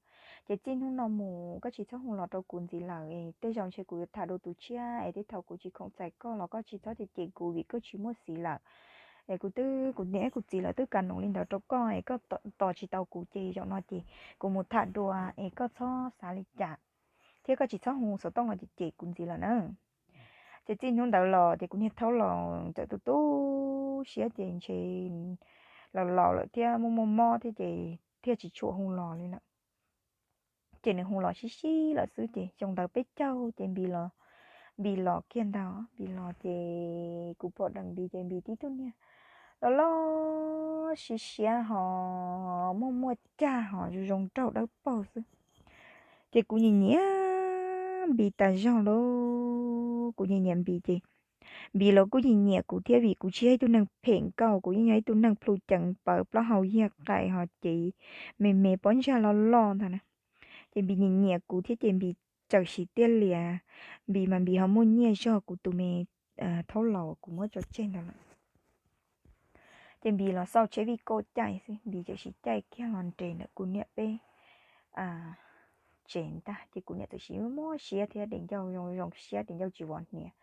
Ces txij hnub no mus koj tsis txhob hu los rau kuv ntxiv lawm, tej zaum ntshe kuv yuav tham dua tus tshiab es tej thaum kuv tsis khoom txais koj los koj tsis txhob cem cem kuv vim koj tsis muaj txiv lawm. Es kuv twb, kuv niam kuv txiv lawv twb ka nus li ntawd rau koj es koj tos tsis tau kuv ces zaum no ces kuv mus tham dua es koj txhob xav li cas, thiab koj tsis txhob hu xov tooj los cem cem kuv ntxiv lawm na. Ces txij hnub ntawd los ces kuv niag thaub laus txawm tu tu siab ces ntshe laus laus lawm thiab muaj muaj mob thiab ces thiaj tsis tshua hu los li lawm. Ces nws hu los sib sib lawm xwb ces xyoo ntawd peb caug ces Npis los, Npis los kiag ntag, Npis los ces kuv pom dees Npis ces Npis tib tug niag loj loj siab siab ho muaj muaj cag ho zoo zoo nraug dawb paug xwb. Ces kuv nyiam nyiam Npis tas zog lauj, kuv nyiam nyiam Npis ces Npis los kuj nyiam nyiam kuv thiab vim kuv tsis yog ib tug neeg phem nkauj, kuv yeej yog ib tug neeg plhu ceev pawv plaub hau yiag qais ho cev me me pob ntsag loj loj ntag na. Ces Npis nyiam nyiam kuv thiab ces Npis txawm siv tiaj lias, Npis mas Npis ho muaj nyiaj zog kuv tus me thaub laus kuv muab tso tseg ntawd lawm. Ces Npis los xauj tsheb vij kauj caij xwb, Npis txawm siv caij kiag los nres ntawm kuv niam peb tsev ntag. Ces kuv niam txawm siv muab siab thiab, dev ncauj zoo zoo siab, dev ncauj tsis vov hniav.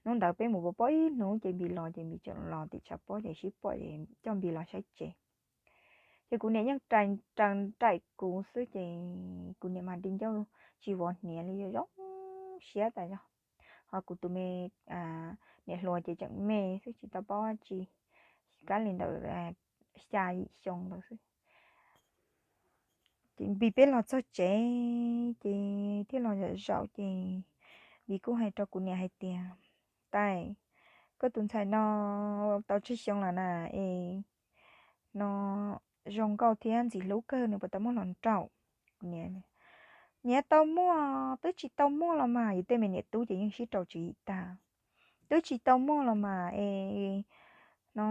Hnub ntawd peb mus pov pob ib hnub ces Npis los ces Npis tseem los tim tshav pob ces sib pom ces coj Npis los saib tsev. Ces kuv niam yeej raws nraim kuv xwb ces kuv niam mas dev ncauj tsis vov hniav li, zoo siab tas zog. Ho kuv tus me niam hluas ces tseem me xwb tsis tau paub dab tsi, kab li ntawd xya yim xyoo ntawd xwb. Ces Npis peb los txog tsev ces thiaj los zaum zaum ces Npis kuj hais rau kuv niam hais tias, Tais, koj tus ntxhais no tau tsawg xyoo lawm na es no zoo nkauj thiab ntxim hlub kawg, nws puas tau muaj hluas nraug? Kuv niam, Niam tau muaj, twb tsis tau muaj los mas. Yus tej me niam tub ces yeej sib rau tswv yim tag. Twb tsis tau muaj los mas es no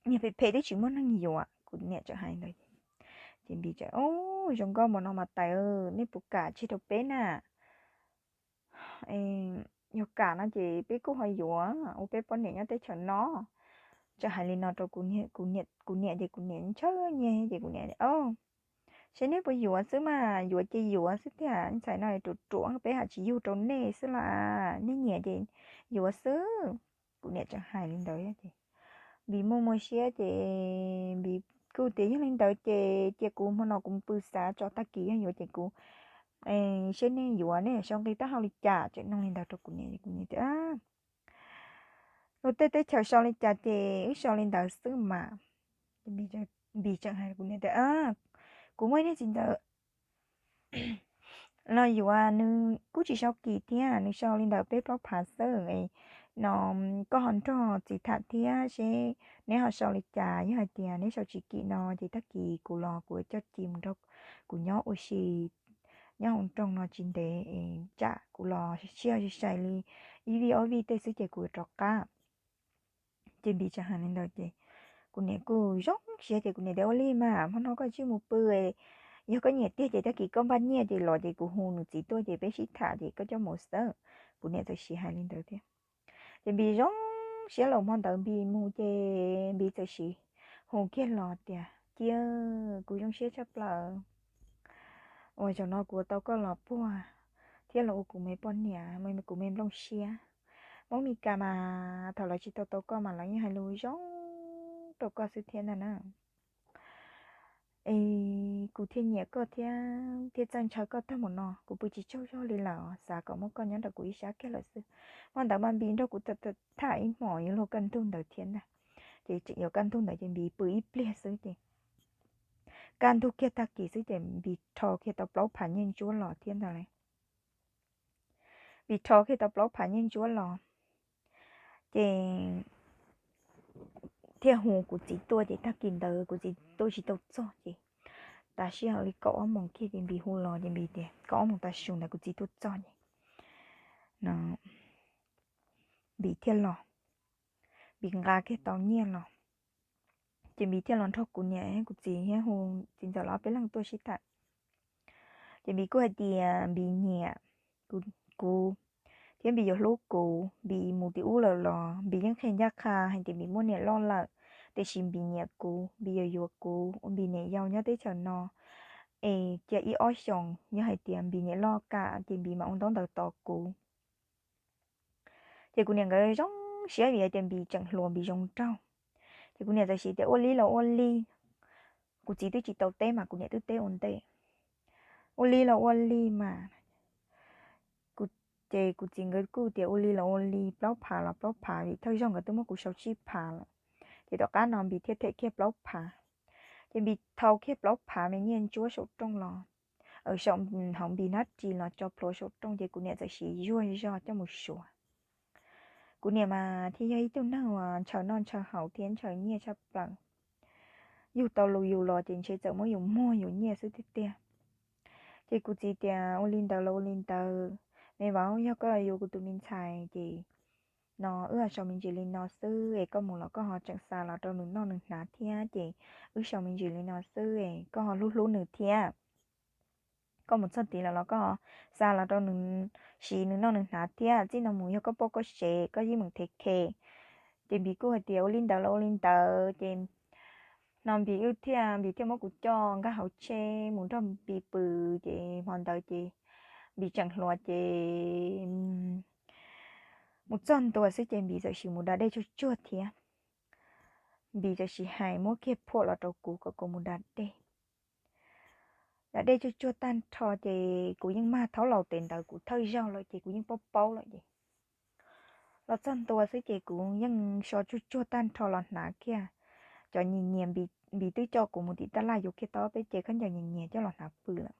niag phem phem twb tsis muaj neeg yuav. Kuv niam txawm hais ntawd ces Npis txawm, Ub, zoo nkauj npaum no mas tais, nej puas kam tseg rau peb na? Yog kam no ces peb kuj ho yuav ua peb poj niam nyob teb chaws no. Txawm hais li no rau kuv niam, kuv niam ces kuv niam ntshaw nyiaj ces kuv niam, Seb nej puas yuav xwb mas, yuav ces yuav xwb tiag, ntxhais no ruam ruam peb ham tsis yug rau nej xwb las, nej nyiam ces yuav xwb. Kuv niam tseem hais li ntawd ces Npis muaj muaj siab ces Npis kuj tias, Yog li ntawd ces cia kuv hmo no kuv pw xav tso, tag kis yog yuav ces kuv seb nej yuav nej sau nqi taub hau li cas. Tseem nug li ntawd rau kuv niam, kuv niam tias, Luag tej teb chaws sau li cas ces wb sau li ntawd xwb mas. Npis tseem hais kuv niam tias, Kuv muaj ib niag txiv ntawd los yuav, nws kuj tsis sau kim thiab, nws sau li ntawd peb plaub phav xwb no. Koj ho nrog txiv tham thiab seb neb ho sau li cas. Yog hais tias neb sau tsis kim no ces tag kis kuv los kuv coj Ci mus nrog kuv nyob ua si nyob hauv nroog no tsis ntev, tsam kuv los sij hawm sai sai li ib vij ob vij tej xwb ces kuv yuav rov qab. Ces Npis tseem hais li ntawd ces kuv niam kuj zoo siab ces kuv niam tias, Ua li mas hmo no koj cia li mus pw, yog koj nyiam tiag ces tag kis koj npaj nyiaj ces los ces kuv hu nws txiv tuaj ces peb sib tham ces koj coj mus xwb. Kuv niam txawm siv hais li ntawd thiab. Ces Npis zoo siab los hmo ntawd Npis mus ces Npis txawm siv hu kiag los tias, Ci, kuv zoo siab tshaj plaws uas zaum no kuv tau koj los puag thiab los ua kuv me poj niam, kuv me nplooj siab. Hmoob Mes Kas mas thaum lawv tsis tau tau koj mas lawv yeej hais lus zoo rau koj xwb thiab ntag na. Es kuv thiaj nyiam koj thiab thiaj txawj ntshaw koj tag mus no, kuv pw tsis tsaug zog li lawm, xav kom muab koj nyob nrog kuv ib sab kiag lawm xwb. Hmo ntawd mas Npis nrog kuv tham ib hmos yuav luag kaj ntug ntawd thiab ntag. Ces tseem yuav kaj ntug ntawd ces Npis pw ib pliag xwb ces kaj ntug kiag tag kis xwb ces Npis rho kiag tau plaub phav nyiaj ntsuab los thiab ntag lauj. Npis rho kiag tau plaub phav nyiaj ntsuab los ces thiaj hu kuv txiv tuaj ces tag kis ntawd kuv txiv tuaj tsis tau txog ces tas sij hawm li kaum ob moos kiag ces Npis hu los ces Npis tias kaum ob moos tav su ntawd kuv txiv tuaj txog ces no Npis thiaj los, Npis nqa kiag tau nyiaj los ces Npis thiaj los nrog kuv niam kuv txiv thiab hu txiv ntxawm los peb leeg tuaj sib tham. Ces Npis kuj hais tias Npis nyiam kuv thiab Npis yuav hlub kuv. Npis mus tim ub lawm los Npis yeej qhia ncaj qha hais tias Npis muaj niam loj lawm, tiam sis Npis nyiam kuv, Npis yuav yuav kuv ua Npis niam yau nyob teb chaws no es cia ib ob xyoos yog hais tias Npis niam loj kam ces Npis mam ua ntaub ntawv tos kuv. Ces kuv niam nkawd zoo siab vim hais tias Npis tseem hluas Npis zoo nraug. Ces kuv niam txawm siv tias ua li los ua li, kuv txiv twb tsis tau teb mas kuv niam twb teb ua ntej, ua li los ua li mas ces kuv txiv nkawd kuj tias ua li los ua li, plaub phav los plaub phav vim thawj zaug nkawd twb muab kuv sau tsib phav lawm. Ces tom qab no Npis thiaj them kiag plaub phav. Ces Npis thau kiag plaub phav me nyiaj ntsuab saum rooj los, hauv Npis hnab ris los tso plhuav saum rooj ces kuv niam txawm siv zuag zog coj mus suav. Kuv niam mas thiaj yog ib tug neeg uas ntshaw noj ntshaw haus thiab ntshaw nyiaj tshaj plaws. Yug tau lus yus los ces ntshe txawm muab yus muag yus nyiaj xwb tiag tiag. Ces kuv txiv tias ua li ntawd los ua li ntawd, me vauv, yog koj yuav kuv tus me ntxhais ces no wb ho sau me ntsis li no xwb es koj mus los koj ho tseem xa los rau nws noj nws hnav thiab ces wb sau me ntsis li no xwb es koj ho hlub hlub nws thiab. Koj mus txog tid lawm los koj ho xa los rau nws siv nws noj nws hnav thiab, txij no mus yog koj poj koj sev koj yeej meem thev khe. Ces Npis kuj hais tias ua li ntawd los ua li ntawd ces no Npis wb thiaj, Npis thiaj muab kuv coj nkag hauv tsheb mus nrog Npis pw. Ces hmo ntawd ces Npis tseem hluas ces mus txog ntua xwb ces Npis txawm sim mus da dej tsuag tsuag thiab. Npis txawm sim hais muab kiag phuam los rau kuv kom kuv mus da dej. Da dej tsuag tsuag tag nrho ces kuv yeej mag thaub laus tes ntawd kuv thawj zaug lawm ces kuv yeej paub paub lawm ces los txog ntua xwb ces kuv yeej so tsuag tsuag tag nrho los hnav kiag cov nyias nyias, Npis twb coj kuv mus tim tab laj yuav kiag tau peb ce khaub ncaws nyias nyias coj los hnav pw lawm.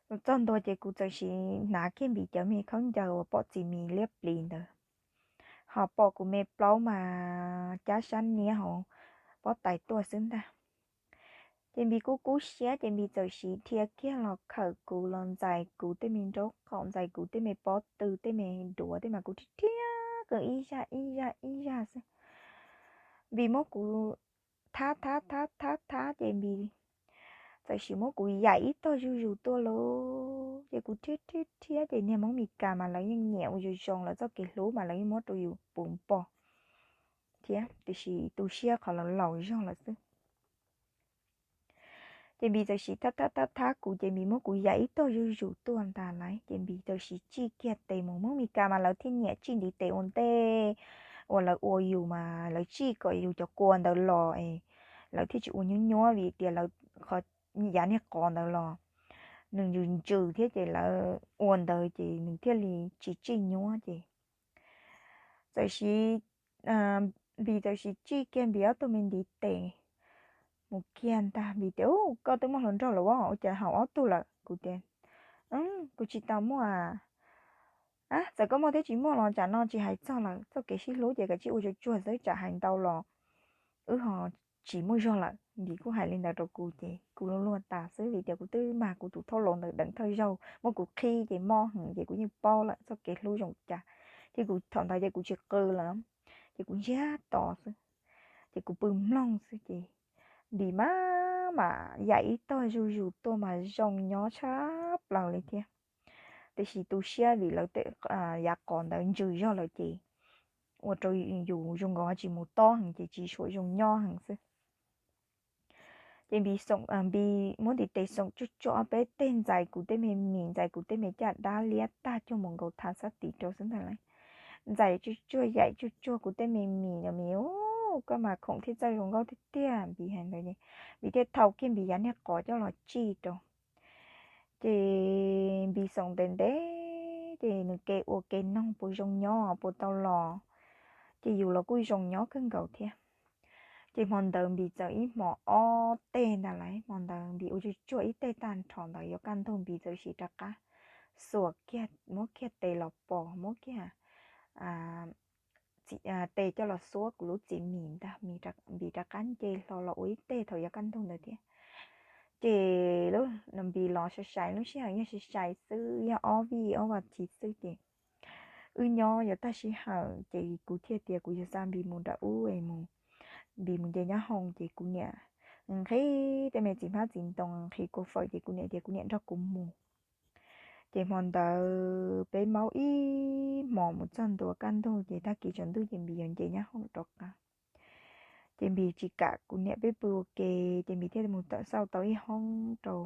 Los txog ntua ces kuv txawm sim hnav kiag Npis cov me khaub ncaws uas pom txiv mis liab plis ntawd, ho pom kuv me plaub mas cab sab niab hauv pob tais tuaj xwb ntag. Ces Npis kuj kub siab ces Npis txawm sim dhia kiag los khawm kuv los ntxais kuv tej me nraub qaum, ntxais kuv tej me pob tw, tej me duav tej mas kuv dhia dhia kiag ib zaj ib zaj ib zaj xwb. Npis muab kuv thab thab thab thab thab ces Npis txawm sim muab kuv yaim ib tog zuj zus tuaj lauj. Ces kuv dhia dhia dhia ces niag Hmoob Mes Kas mas lawv yeej nyiam ua zoo zoo, lawv txoj kev hlub mas lawv yeej muab rau yus puv npo thiab, tiam sis tu siab qhov lawv laus zog lawm xwb. Ces Npis txawm sim thab thab thab thab kuv ces Npis muab kuv yaim ib tog zuj zus tuaj ntag lauj. Ces Npis txawm sim tsij kiag tes mus, Hmoob Mes Kas mas lawv thiaj nyiam tsij ntiv tes ua ntej uas lawv ua yus mas lawv tsij kom yus cov kua ntawd los es lawv thiaj tsis ua nyuab nyuab vim tias lawv qhov yav niag qos ntawd los nws ntsws ntsws thiab ces lawv ua ntawd ces nws thiaj li tsis tsij nyuab ces txawm sim, Npis txawm sim tsij kiag Npis ob tug me ntiv tes mus kiag ntag. Npis tias, Ub, koj twb muaj hluas nraug lawm os, ua cas haum ob tug lawm? Kuv tias, Kuv tsis tau muaj a. Txawm koj muaj thiab tsis muaj los tsam no tsis hais txog lawm, txoj kev sib hlub ces kav tsij ua tsuag tsuag xwb, tsam hais ntau los wb ho tsis muaj zog lawm. Npis kuj hais li ntawd rau kuv ces kuv luag luag tas xwb vim tias kuv twb mag kuv tus thauj laus ntawd deev thawj zaug muab kuv qhib ces mob heev ces kuv yeej paub lawm txoj kev hlub zoo cas. Ces kuv thaum ntawd ces kuv tsis qw lawm, ces kuv ntsiag to xwb, ces kuv pw mloog xwb ces Npis mas, mas yaim ib tog zuj zus tuaj mas zoo nyob tshaj plaws li thiab. Tiam sis tu siab vim lawv tej yav qos ntawd ntsws zog lawm ces ua rau yus zoo nkaus ho tsis mus tob heev ces tsis tshua zoo nyob heev xwb. Ces Npis xoom, Npis muab ntiv tes xoom tsuag tsuag ob peb teg ntxais kuv tej me mis, ntxais kuv tej me caj dab liab tag cuag mus nkaus thav xab tiv rau xwb ntag lauj. Ntxais tsuag tsuag yaim tsuag tsuag kuv tej me mis no, Mis, koj mas khoom thiaj txawj zoo nkauj tiag tiag, Npis hais ntawd. Npis thiaj thau kiag Npis yav niag qos coj los tsij rau. Ces Npis xoom ntev ntev ces nws ke ua ke noog puas zoo nyob puas tau los, ces yus los kuj zoo nyob kawg nkaus thiab. Ces hmo ntawd Npis txawm ib hmos ob teg ntag lauj. Hmo ntawd Npis ua tsuag tsuag ib teg tag nrho ntawd yuav kaj ntug Npis txawm sim rov qab xuas kiag, muab kiag tes los pos, muab kiag tes coj los xuab kuv lub txiv mis ntag, Npis rov qab nce hlo los ua ib teg thaum yuav kaj ntug ntawd thiab. Ces Npis los sai sai, lub sij hawm yog sai sai xwb, yog ob vij ob vas thiv xwb ces wb nyob yuav tag sij hawm ces kuv thiaj tias kuv yuav xa Npis mus nram ub es mus, Npis mus nce nyab hoom ces kuv niam nqhis tej me txiv hmab txiv ntoo, nqhis kua fawm ces kuv niam tias kuv niam nrog kuv mus. Ces hmo ntawd peb maub ib hmos mus txog ntua kaj ntug ces tag kis tsaus ntuj ces Npis yuav nce nyab hoom rov qab. Ces Npis tsis kam kuv niam peb pw ua ke, ces Npis thiaj mus tawm xauj tau ib hoob rau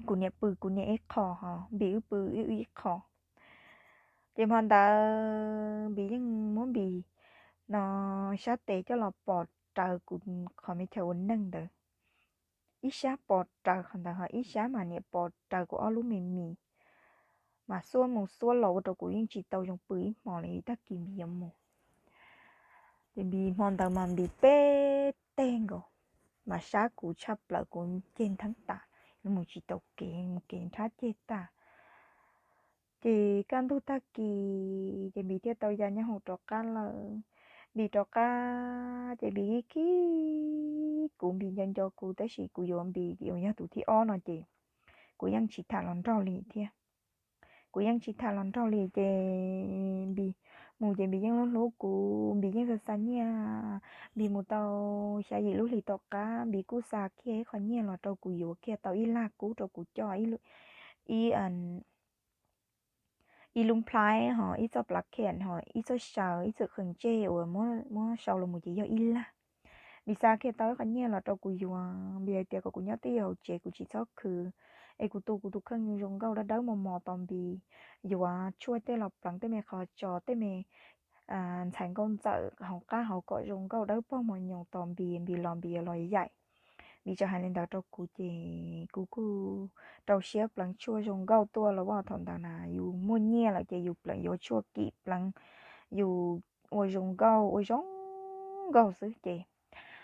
kuv niam pw kuv niam ib qho, ho Npis wb pw wb ib qho. Ces hmo ntawd Npis yeej muab Npis no sab tes coj los pos raws kuv qhov me chaw ua neej ntawd. Ib sab pos raws qhov ntawd ho ib sab mas niam pos raws kuv ob lub me mis, mas xuab mus xuab los ua rau kuv yeej tsis tau zoo pw ib hmo li, tag kis Npis yuav mus. Ces Npis hmo ntawd mas Npis peb teg nkaus, mas sab kuv tshaj plaws, kuv ceg ntheeb tas, mus tsis tau kev, mus kev nrhab ceg tag. Ces kaj ntug tag kis ces Npis thiaj tau ya nyab hoom rov qab lawm. Npis rov qab ces Npis khib khib, kuv Npis nco nco kuv tab sis kuv yuav Npis yuav yog tus thib ob no ces kuv yeej tsis tham hluas nraug li thiab. Kuv yeej tsis tham hluas nraug li ces Npis mus ces Npis yeej hlub hlub kuv, Npis yeej xa xa nyiaj. Npis mus tau xya yim lub hlis tom qab Npis kuj xa kiag ib qho nyiaj los rau kuv yuav kiag tau ib lag kub rau kuv coj ib ib lub nplhaib ho ib txoj plav khem ho ib txoj saw ib txwm qhws ntsej uas muab sau los mus ces yog ib lag. Npis xa kiag tau ib qho nyiaj los rau kuv yuav, Npis hais tias kom kuv nyob twj ywm hauv tsev kuv tsis txhob khwv, es kuv tu kuv tus kheej zoo nkauj dawb dawb mos mos tos Npis yuav tshuaj tej los pleev tej me qhov tsos tej me ntxhais nkauj ntxawm hauv qab hauv kom zoo nkauj dawb paug mos nyoos tos Npis, Npis los Npis yuav los yaim. Npis txawm hais li ntawd rau kuv ces kuv kuj rau siab pleev tshuaj zoo nkauj tuaj los as. Thaum ntawd na yus muaj nyiaj lawm ces yus pleev yuav tshuaj kim pleev, yus ua zoo nkauj ua zoo nkauj xwb ces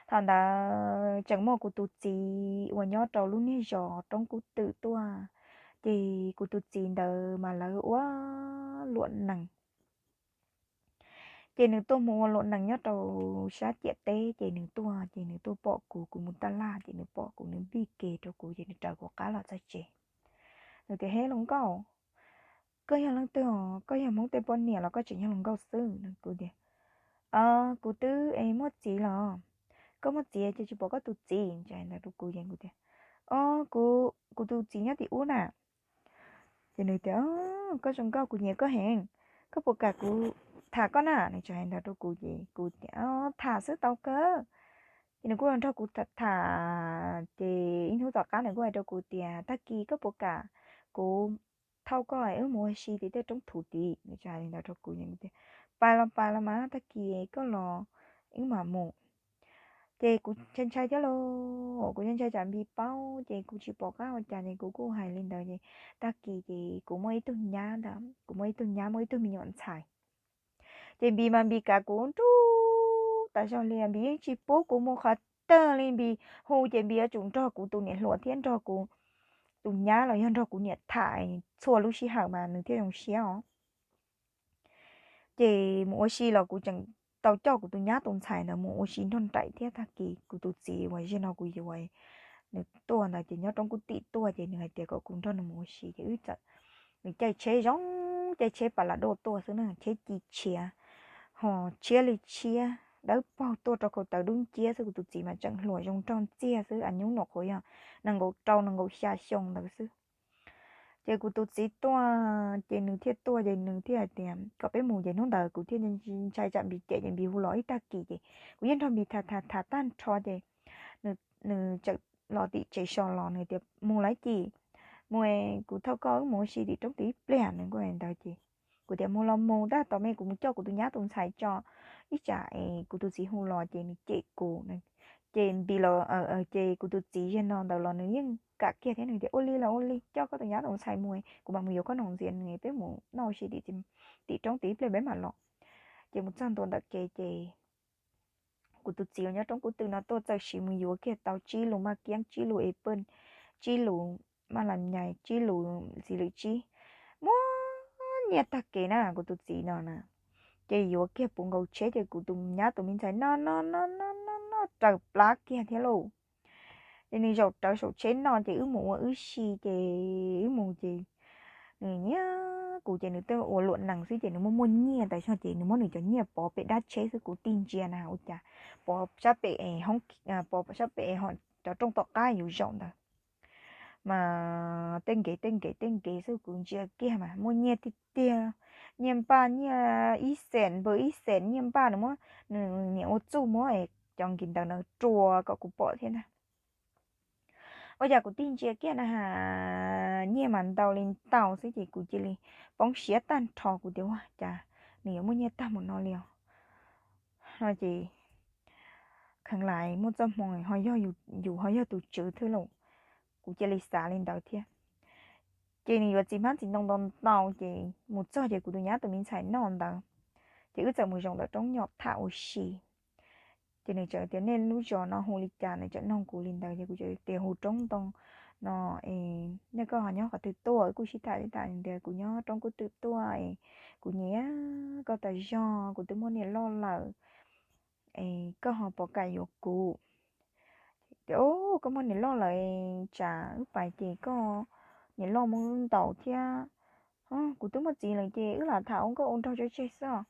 thaum ntawd tseem muaj kuv tus txiv uas nyob rau lub niag zos roob kub twm tuaj, ces kuv tus txiv ntawd mas lawv ua luam nees. Ces nws tuaj mus ua luam nees nyob rau sab ciam teb ces nws tuaj ces nws tuaj pom kuv, kuv mus taj laj ces nws pom kuv, nws npij ke rau kuv ces nws raws kuv qab los txog tsev. Nws tias, He hluas nkauj, koj yog leej twg os? Koj yog Hmoob tej poj niam los koj tseem yog hluas nkauj xwb? Kuv tias, Kuv twb es muaj txiv los. Koj muaj txiv ces tsis pom koj tus txiv. Hais ntawd rau kuv ces kuv tias, Kuv, kuv tus txiv nyob tim ub na. Ces nws tias, Koj zoo nkauj, kuv nyiam koj heev, koj puas kam kuv tham koj na? Nws txawm hais ntawd rau kuv ces kuv tias, Tham xwb tau kawg. Ces nws kuj los nrog kuv tham, ces ib hnub tom qab nws kuj hais rau kuv tias, Tag kis koj puas kam kuv thauj koj wb mus ua si tim tej roob thuv tid? Nws txawm hais li ntawd rau kuv ces kuv tias, Pais los pais los mas, tag kis koj los wb mam mus. Ces kuv ntshai ntshai thiab lauj, kuv ntshai ntshai tsam Npis paub ces kuv tsis pom qab ua cas ces kuv kuj hais li ntawd ces tag kis ces kuv muaj ib tug nyab ntag, kuv muaj ib tug nyab muaj ib tug me nyuam ntxhais. Ces Npis mas Npis kav kuv nruj tas zog li, Npis yeej tsis pub kuv mus qhov twg li, Npis hu ces Npis yuav tsum nrog kuv tus niam hluas thiab nrog kuv tus nyab los yog nrog kuv niam tham txhua lub sij hawm mas nws thiaj zoo siab os. Ces mus ua si los kuv tseem tau coj kuv tus nyab tus ntxhais ntawd mus ua si nrog nraim thiab. Tag kis kuv tus txiv uas zaum no kuv yuav nws tuaj ntawd ces nyob roob kub twm tuaj ces nws hais tias kom kuv nrog nws mus ua si ces wb txawm, nws caij tsheb zoo, caij tsheb pas las doj tuaj xwb na, tsheb ci tshiav, ho tshiab li tshiab, dawb paug tuaj rau khau taw dub nciab xwb. Kuv tus txiv mas tseem hluas zoo nraug ntxiag xwb, a nyuj nws qhuav yog nees nkaum rau nees nkaum xya xyoo ntawd xwb. Ces kuv tus txiv tuaj ces nws thiaj tuaj ces nws thiaj hais tias kom peb mus ces hnub ntawd kuv thiaj ntshai tsam Npis cem ces Npis hu los ib tag kis ces kuv yeej nrog Npis tham tham tham tag nrho ces nws txawm los tim tsev so los nws tias mus lawm ces mus, kuv thauj koj wb mus ua si tim roob tim ib pliag no. Kuv ntawd ces kuv tias mus los mus, tab tom me kuv mus coj kuv tus nyab tus ntxhais tso, ib tsam es kuv tus txiv hu los ces nws cem kuv. Ces nti los ces kuv tus txiv zaum no ntawd los nws yeej kam kiag thiab nws tias ua li los ua li, coj koj tus nyab tus ntxhais mus, kuv mam mus yuav koj nus ntxias nws, peb mus noj ua si tim roob tim ib pliag peb mam los. Ces mus txog ntua ntawm kev ces kuv tus txiv uas nyob roob Kub Twm no tuaj txawm siv mus yuav kiag tau tsib lus maj kiab, tsib lus es paj, tsib lus maj las nyas, tsib lus txiv lwm tsib, muaj nyiaj tag kev na kuv tus txiv no na. Ces yuav kiag puv nkaus tsheb ces kuv tus nyab tus me ntxhais noj noj noj noj noj noj raws plab kiag thiab lauj. Ces nws zaum rawv saum tsheb noj ces wb mus ua wb si ces wb mus ces nws nyiam kuv ces nws twb ua luam nees xwb ces nws muaj muaj nyiaj tas zog ces nws muab nws cov nyiaj pov pem dab tsheb xwb, kuv tig ntsia na ua cas pov sab pem hoob, pov sab pem ho cov rooj tom qab yus zaum ntawd. Mas tej nkev tej nkev tej nkev xwb kuv ntsia kiag mas muaj nyiaj tiag tiag, nyiaj npaj, nyiaj ib xees npawg ib xees nyiaj npaj, nws muab, nws niam ua txuj muab cov nkev ntawd na rua kom kuv pom thiab ntag. Ua cas kuv tig ntsia kiag na has nyiaj mas ntau li ntau xwb ces kuv cia li poob siab tag nrho, kuv tias ua cas nws yuav muaj nyiaj tag mus no li os no ces kheev lais muaj txoj hmoo ho yog yus ho yog tus tswv thiab lauj, kuv cia li xav li ntawd thiab. Ces nws yuav txiv hmab txiv ntoo ntau ntau ces mus txog ces kuv tus nyab tus me ntxhais noj ntawd, ces wb txawm mus zaum ntawm roob nyom tham ua si. Ces nws txawm tias nej lub zos no hu li cas, nws txawm nug kuv li ntawd ces kuv txawm tias hu Roob Ntoo no es nej koj ho nyob qhov twg tuaj, wb kuj sib tham sib tham tias kuv nyob Roob Kub Twm tuaj es kuv nyiam koj tas zog, kuv twb muaj niam loj lawm es koj ho puas kam yuav kuv. Tias koj muaj niam loj lawm tsam wb pais ces koj niam loj mus ntaus thiab. Kuv twb muaj txiv lawm ces wb lam tham ua nkauj ua nraug tso tseg xwb os.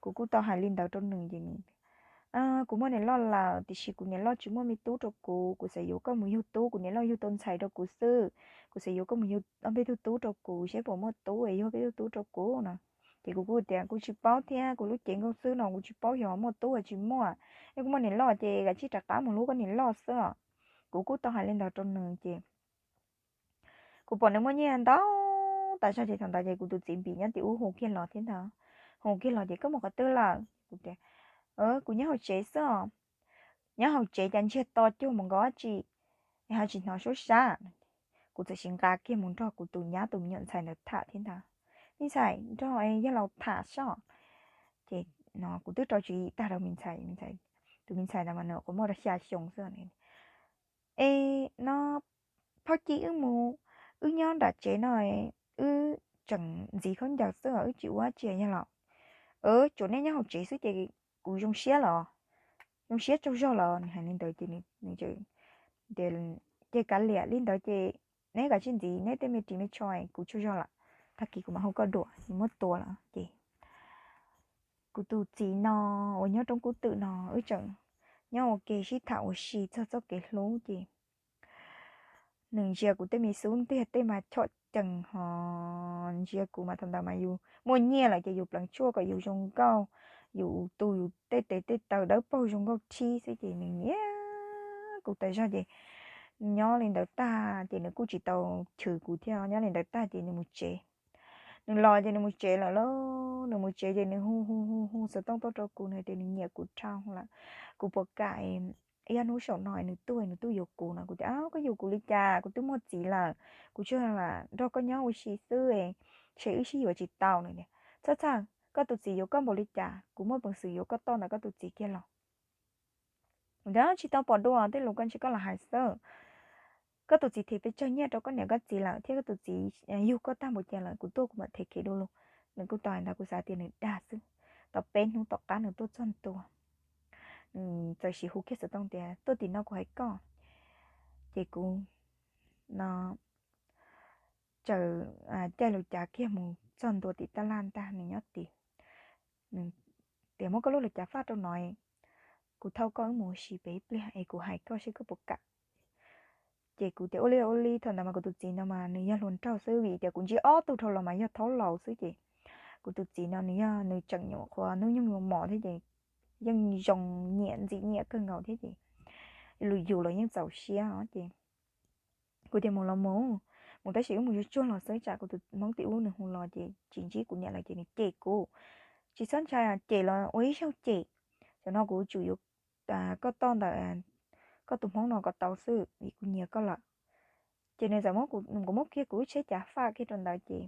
Kuv kuj tau hais li ntawd rau nws ces nws, kuv muaj niam loj lawm tiam sis kuv niam loj tsis muaj me tub rau kuv, kuv xav yuav koj mus yug tub, kuv niam loj yug tau ntxhais rau kuv xwb, kuv xav yuav koj mus yug ob peb tug tub rau kuv saib puas muaj tub es yug peb tug tub rau kuv no. Ces kuv kuj tias kuv tsis paub thiab, kuv lub cev nkauj xwb no kuv tsis paub xyov muaj tub los tsis muaj. Yog kuv muaj niam loj ces kav tsij rov qab mus hlub koj niam loj xwb os. Kuv kuj tau hais li ntawd rau nws ces kuv pom nws muaj nyiaj ntau tas zog ces thaum ntawd ces kuv tus txiv npis nyob tim ub hu kiag los thiab ntag. Hu kiag los ces koj mus qhov twg lawm? Kuv tias kuv nyob hauv tsev xwb os. Nyob hauv tsev cas ntsiag to cuag mus nkaus dab tsi es ho tsis hnov suab sab? Kuv txawm sis nqa kiag mus nrog kuv tus nyab tus me nyuam ntxhais ntawd tham thiab ntag. Me ntxhais nrog yawg laus tham soj. Ces no kuv twb rau tswv yim tag rau me ntxhais, tus me ntxhais ntawd mas nws qhuav muaj rau xya xyoo xwb. Es no phauj Ci, wb mus, wb nyob nram tsev no, wb tseem ntxiv khaub ncaws xwb os, wb tsis ua dab tsi yog los? Tsuas neb nyob hauv tsev xwb ces kuv zoo siab los, zoo siab tsaug zog los. Nws hais li ntawd ces nws, ces kav liam li ntawd ces neb kav tsij ntxiv neb tej me ris me tsho, kuv tsaug zog lawm, tag kis kuv mam hu koj dua, nws muab tua lawm ces kuv tus txiv no uas nyob roob Kub Twm no wb tseem nyob ua ke sib tham ua si txog txoj kev hlub ces nws ntsia kuv tej me xub ntiag tej mas chom cees ho ntsia kuv mas thaum ntawd mas yus muaj nyiaj lawm ces yus pleev tshuaj kom yus zoo nkauj, yus tu yus tej tes tej taw dawb paug zoo nkauj thib xwb ces nws nyiam kuv tas zog ces nyob li ntawd tag ces nws kuj tsis tau chwv kuv thiab. Nyob li ntawd tag ces nws mus tsev. Nws los ces nws mus tsev lawm lauj. Nws mus tsev ces nws hu hu hu hu xov tooj tuaj rau kuv, nws tias nws nyiam kuv dhau lawm, kuv puas kam ib ob hnub saum no nws tuaj, nws tuaj yuav kuv no. Kuv tias koj yuav kuv li cas, kuv twb muaj txiv lawm, kuv tsuas lam nrog koj nyob ua si xwb, ntshe wb sib yuav tsis tau no. Txhob txhawj, koj tus txiv yuav koj npaum li cas kuv muaj peev xwm yuav koj toj ntawm koj tus txiv kiag los. Kuv tias tsis tau pom dua, tej lus ko ntshe koj lam hais xwb. Koj tus txiv them pes tsawg nyiaj rau koj niam koj txiv lawm thiab koj tus txiv yug koj tag npaum cas lawm, kuv tuaj kuv mam them kev du lug. Nws kuj tau hais ntawd, kuv xav tias nws dag xwb. Tau peb hnub tom qab nws tuaj txog ntua, nws txawm sim hu kiag xov tooj tias tuaj tim no kuv hais koj. Ces kuv no txawm caij lus cav kiag mus txog ntua tim taj laj ntag, nws nyob tim. Nws tias muab koj lub lus cav faj rau no, kuv thauj koj wb mus ua si pem ib pliag es kuv hais koj seb koj puas kam. Ces kuv tias ua li ua li. Thaum ntawd mas kuv tus txiv no mas nws yog hluas nraug xwb, vim tias kuv ntsib ob tug dhau los mas yog thaub laus xwb ces kuv tus txiv no nws yog nws tseem nyuam qhuav hnub nyoog mos thiab ces yeej zoo nyiam ntxim nyiam kawg nkaus thiab ces lus yus los yeej txaus siab os. Ces kuv tias mus los mus, mus tab sis wb mus tsuag tsuag los xwb tsam kuv tus hmoob tim ub nws hu los ces tsis ntsib kuv niam lawm ces nws cem kuv, tsis txhob ntshai, cem los ua ib zaug cem, tam no kuv tsum yuav koj toj ntawm koj tus hmoob no kom tau xwb vim kuv nyiam koj lawm. Ces nws txawm muab kuv, kuv muab kiag kuv lub tsheb cav faj kiag rau ntawd ces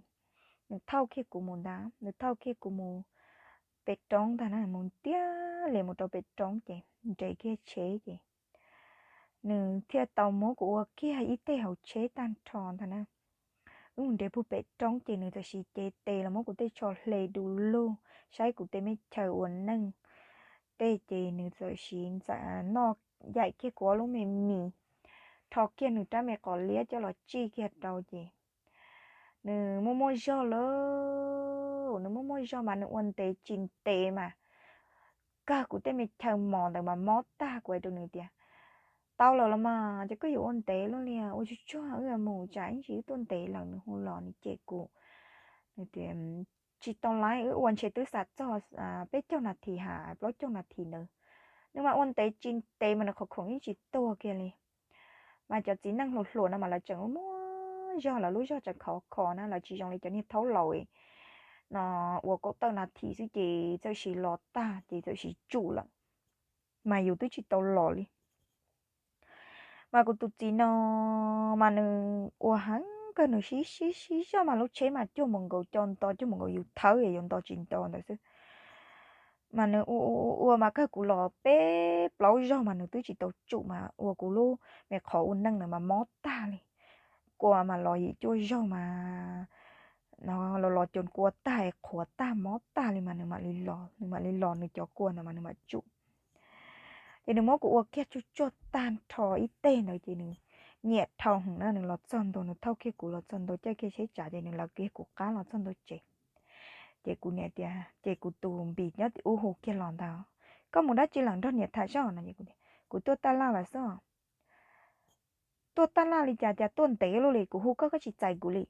nws thauj kiag kuv mus ntag, nws thauj kiag kuv mus pem roob ntag na, mus tiag li mus rau pem roob ces nres kiag tsheb ces nws thiaj tau muab kuv ua kiag ib teg hauv tsheb tag nrho ntag na. Wb mus nres puag pem roob ces nws txawm sis cev tes los muab kuv tej tsho hle du lug, saib kuv tej me chaw ua neej tej ces nws txawm sis noj yaim kiag kuv ob lub me mis, rho kiag nws rab me qos liab coj los tsij kiag rau ces nws muaj muaj zog lawm, nws muaj muaj zog mas nws ua ntev tsis ntev mas kawg kuv tej me chaw mos ntawd mas mob tag. Kuv hais rau nws tias, tau lawm los mas ces koj yuav ua ntev luaj li, ua tsuag tsuag wb mus tsam ib ntsis wb tuaj ntev lawm. Nws hu los nws cem kuv, nws tias, tsis tau laiv, wb ua ntshe twb xa txog peb caug nas this ha plaub caug nas this ntawd. Nws mas ua ntev tsis ntev mas nws qhov khoom yeej tsis tuag kiag li. Mas cov txiv neej hluas hluas no mas lawv tseem muaj zog, lawv lub zog tseem khov kho na, lawv tsis zoo li cov niag thaub laus no ua kaum tawm nas this xwb ces txawm sis los tag ces txawm sis tsum lawm, mas yus twb tsis tau los li. Mas kuv tus txiv no mas nws ua heev kawg, nws sib sib sib zog mas lub tsheb mas cuag mus nkaus co nto, cuag mus nkaus yus thawb yuav nto tsis nto ntawd xwb. Mas nws ua ua ua mas kawg kuv los peb plaub zaug mas nws twb tsis tau tsum mas ua kuv lub me qhov ua neej ntawd mas mob tag li. Kua mas los yim cuaj zaug mas no los los cov kua tag qhuav tag mob tag li mas nws mam li los, nws mam li los nws cov kua ntawd mas nws mam tsum. Ces nws muab kuv ua kiag tsuj tsuag tag nrho ib teg ntawd ces nws nyiam dhau heev na, nws los txog ntua, nws thauj kiag kuv los txog ntua caij kiag tsheb tsav ces nws lawv kiag kuv qab los txog ntua tsev. Ces kuv niam tias, ces kuv tus npis nyob tim ub hu kiag los ntag, koj mus dab tsi lawm nrog niam tham zoj no. Kuv tuaj taj laj lawm xwb. Tuaj taj laj li cas, cas tuaj ntev luaj li, kuv hu koj koj tsis txais kuv li.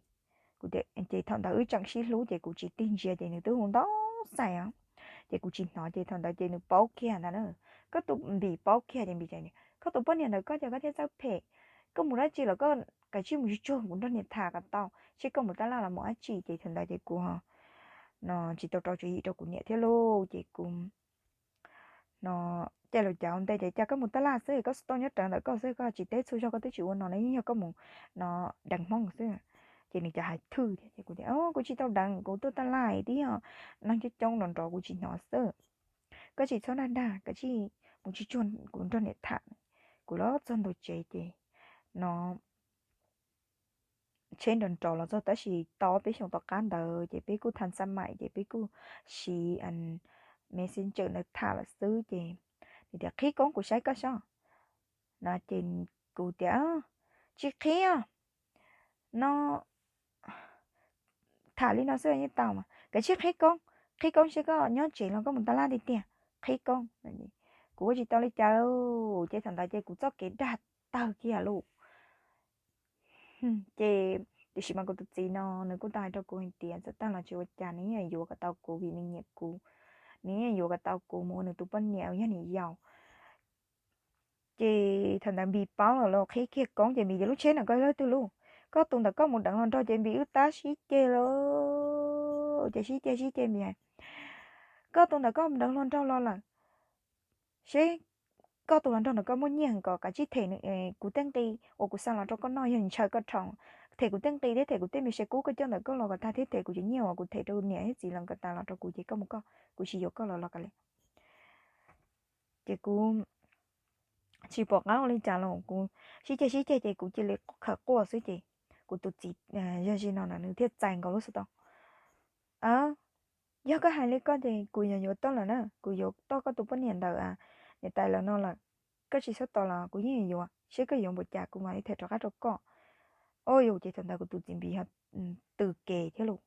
Kuv tias, ces thaum ntawd wb tseem sib hlub ces kuv tsis tig ntsia ces nws twb hu ntau xais os. Ces kuv tsis hnov ces thaum ntawd ces nws paub kiag ntag na. Koj tus npis paub kiag ces npis tias, koj tus poj niam ntawd koj cas koj thiaj txawj phem, koj mus dab tsi los koj kav tsij mus tsuag tsuag kuv nrog niam tham kom tau, seb koj mus taj laj los mus dab tsi. Ces thaum ntawd ces kuv no tsis tau rau tswv yim rau kuv niam thiab lauj. Ces kuv no caij los cav ua ntej ces cas koj mus taj laj xwb, koj xov tooj nyob rawv ntawm koj xwb, koj tsis teb txhua zaug koj twb tsis ua no na, yeej yog koj mus no deev Hmoob xwb. Ces nws cas hais thwj thiab ces kuv tias, kuv tsis tau deev, kuv tuaj taj laj twb yog neeg coob coob nrov nrov kuv tsis hnov xwb. Koj tsis txhob dag dag, kav tsij mus tsuag tsuag kuv nrog niam tham. Kuv los txog ntua tsev ces no tsheb nrov nrov los txog tab sis tau peb xyoos tom qab ntawd ces peb kuj thaj xab maim ces peb kuj siv Messenger ntawd tham lawm xwb ces nws tias, qhib koob kuv saib koj sob no ces kuv tias, tsis qhib os, no tham li no xwb yeej tau mas, kav tsij qhib koob, qhib koob seb koj nyob tsev los koj mus taj laj tiag tiag, qhib koob. Kuv ua tsis tau li cas, ces thaum ntawd ces kuv txoj kev dag tawg kiag lauj. Ces tiam sis mas kuv tus txiv no nws kuj tau hais rau kuv hais tias txawm tag los tsis ua cas, nws yeej yuav kom tau kuv vim nws nyiam kuv, nws yeej yuav kom tau kuv mus ua nws tus poj niam uas yog niam yau. Ces thaum ntawd Npis paub lawm los qhib kiag koob ces Npis tias, lub tsheb ntawm koj yog leej twg lauj? Koj tus ntawm koj mus deev hluas nraug. Ces Npis wb tab sib ceg lawm, ces sib ceg sib ceg Npis hais, koj tus ntawm koj mus deev hluas nraug los lawm, seb koj tus hluas nraug ntawm koj muaj nyiaj heev kom kav tsij them kuv tej nqi uas kuv xa los rau koj noj, yog ntshaw koj dhau, them kuv tej nqi thiab them kuv tej me sai kub koj coj ntawm koj los kom tag thiab them kuv cov nyiaj uas kuv them rau niam thiab txiv los kom tas los rau kuv ces koj mus koj, kuv tsis yuav koj los los kav liam. Ces kuv tsis pom qab ua li cas los kuv sib ceg sib ceg ces kuv cia li khawm quaj xwb ces kuv tus txiv yog zim no na nws thiaj txais nkaus lub xov tooj. Yog koj hais li koj ces kuv yuav yuav toj lawm na, kuv yuav toj koj tus poj niam ntawm niam tais lawv no lawm. Koj tsis txhob tos los kuv yeej yuav, seb koj yuav npaum cas kuv mam li them rov qab rau koj. Ua yus ces thaum ntawd kuv tus txiv Npis yog tw kev thiab lauj.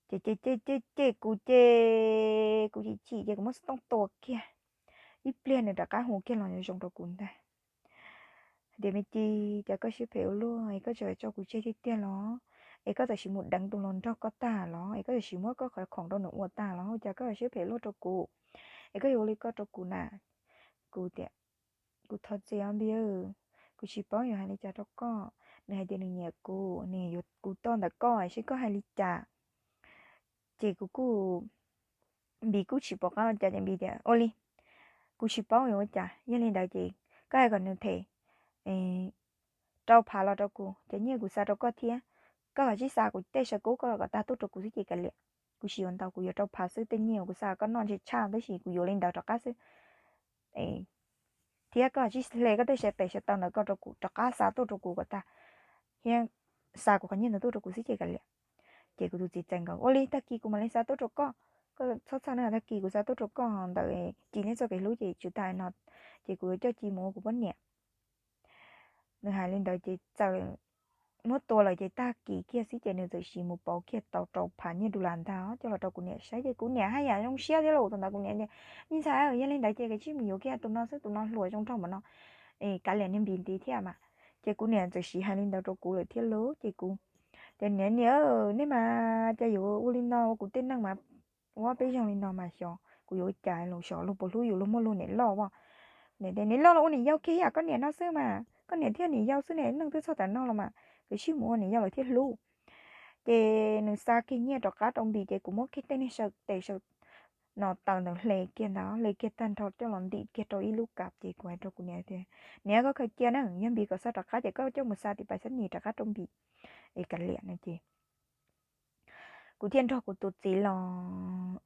Ces ces ces ces kuv ces kuv chim chim ces kuv muab xov tooj tua kiag. Ib pliag nws rov qab hu kiag los zoo rau kuv ntag. Hais tias, me Ci, cas koj siab phem ua luaj es koj tseem tso kuv tseg tiag tiag los? Es koj txawm sim mus deev tus hluas nraug koj tag los? Es koj txawm sim muab koj qhov khoom rau nws ua tag los? Cas koj siab phem luaj rau kuv? Es koj yuav ua li koj rau kuv na? Kuv tias, Kuv thov txim os Npis, kuv tsis paub yuav hais li cas rau koj. Nws hais tias nws nyiam kuv, nws yuav kuv tuaj ntawm koj seb koj hais li cas. Ces kuv kuj, Npis kuj tsis pom qab ua cas ces Npis tias ua li, kuv tsis paub yuav ua cas, yog li ntawd ces koj hais kom nws them rau phav los rau kuv, cov nyiaj kuv xa rau koj thiab. Koj kav tsij xa kuv tej saw kub koj kom tag tuaj rau kuv xwb ces kav liam. Kuv tsis yuav ntau, kuv yuav rau phav xwb, tej nyiaj uas kuv xa koj noj ntshe tshaj tab sis kuv yuav li ntawd rov qab xwb. Thiab koj kav tsij hle koj tej saw tes saw taw ntawd koj rau kuv, rov qab xa tuaj rau kuv kom tag, thiab xa kuv qhov nyiaj ntawd tuaj rau kuv xwb ces kav liam. Ces kuv tus txiv txais nkaus ua li tag kis kuv mam li xa tuaj rau koj, koj txhob txhawj na, tag kis kuv xa tuaj rau koj ntawm Ci nej txoj kev hlub ces tsum tag no ces kuv yuav coj Ci mus ua kuv poj niam. Nws hais li ntawd ces txawm muab tua lawm ces tag kis kiag xwb ces nws txawm sim mus pauv kiag tau rau phav nyiaj du las ntag coj los rau kuv niam saib ces kuv niam haj yam zoo siab thiab lauj. Thaum ntawd kuv niam tias, me ntxhais, yog li ntawd ces kav tsij mus yuav kiag tus no xwb, tus no hluas zoo nraug npaum no, kav liam niag Npis ntiv thiab mas. Ces kuv niam txawm sim hais li ntawd rau kuv lawm thiab lauj ces kuv tias, niam niam, nej mas cas yuav ua li no ua kuv tej neej mas ua peb zoo li no mas xyov kuv yuav ua cas los, xyov luag puas hlub yus, luag muaj luag niam loj as. Niam tias niam loj los ua niam yau kiag yam koj niam no xwb mas, koj niam thiaj niam yau xwb ne, neej twb txog tav no los mas, kav tsij mus ua niam yau lawm thiaj hlub. Ces nws xa kiag nyiaj rov qab rau Npis ces kuv muab kiag tej niag saw tes saw no taw ntawd hle kiag ntawd, hle kiag tag nrho coj los ntim kiag rau ib lub kav ces kuv hais rau kuv niam tias, niam, koj khaws cia na, yog Npis kom xa rov qab ces koj coj mus xa tim pais xab nis rov qab rau Npis es kav liam no ces kuv thiaj nrog kuv tus txiv los,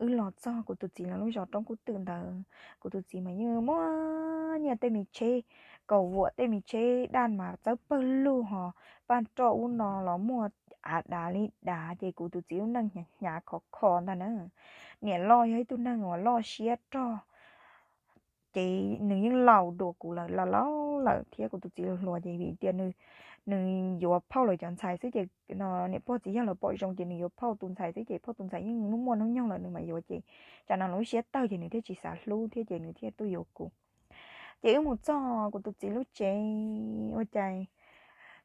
wb los txog kuv tus txiv los lub zos roob kub twm ntawd, kuv tus txiv mas yeej muaj nyiaj tej me tsheb kaus vuam, tej me tsheb daj mas txawb pawg lug ho, paj roj ub no los muaj av dav li dav ces kuv tus txiv lub neej hnyav hnyav khov kho ntag na. Niam loj yog ib tug neeg uas loj siab rog ces nws yeej laus dua kuv lawm, laus laus lawm thiab kuv tus txiv hluas hluas ces vim tias nws yuav phauj lawv cov ntxhais xwb ces niam pog txiv yawg lawv pom zoo ces nws yuav phauj tus ntxhais xwb ces phauj tus ntxhais yeej muaj hnub nyoog lawm nws mam yuav ces tsam no lub siab tawg ces nws thiaj tsis xav hlub thiab ces nws thiaj tuaj yuav kuv. Ces wb mus txog kuv tus txiv lub tsev ua cas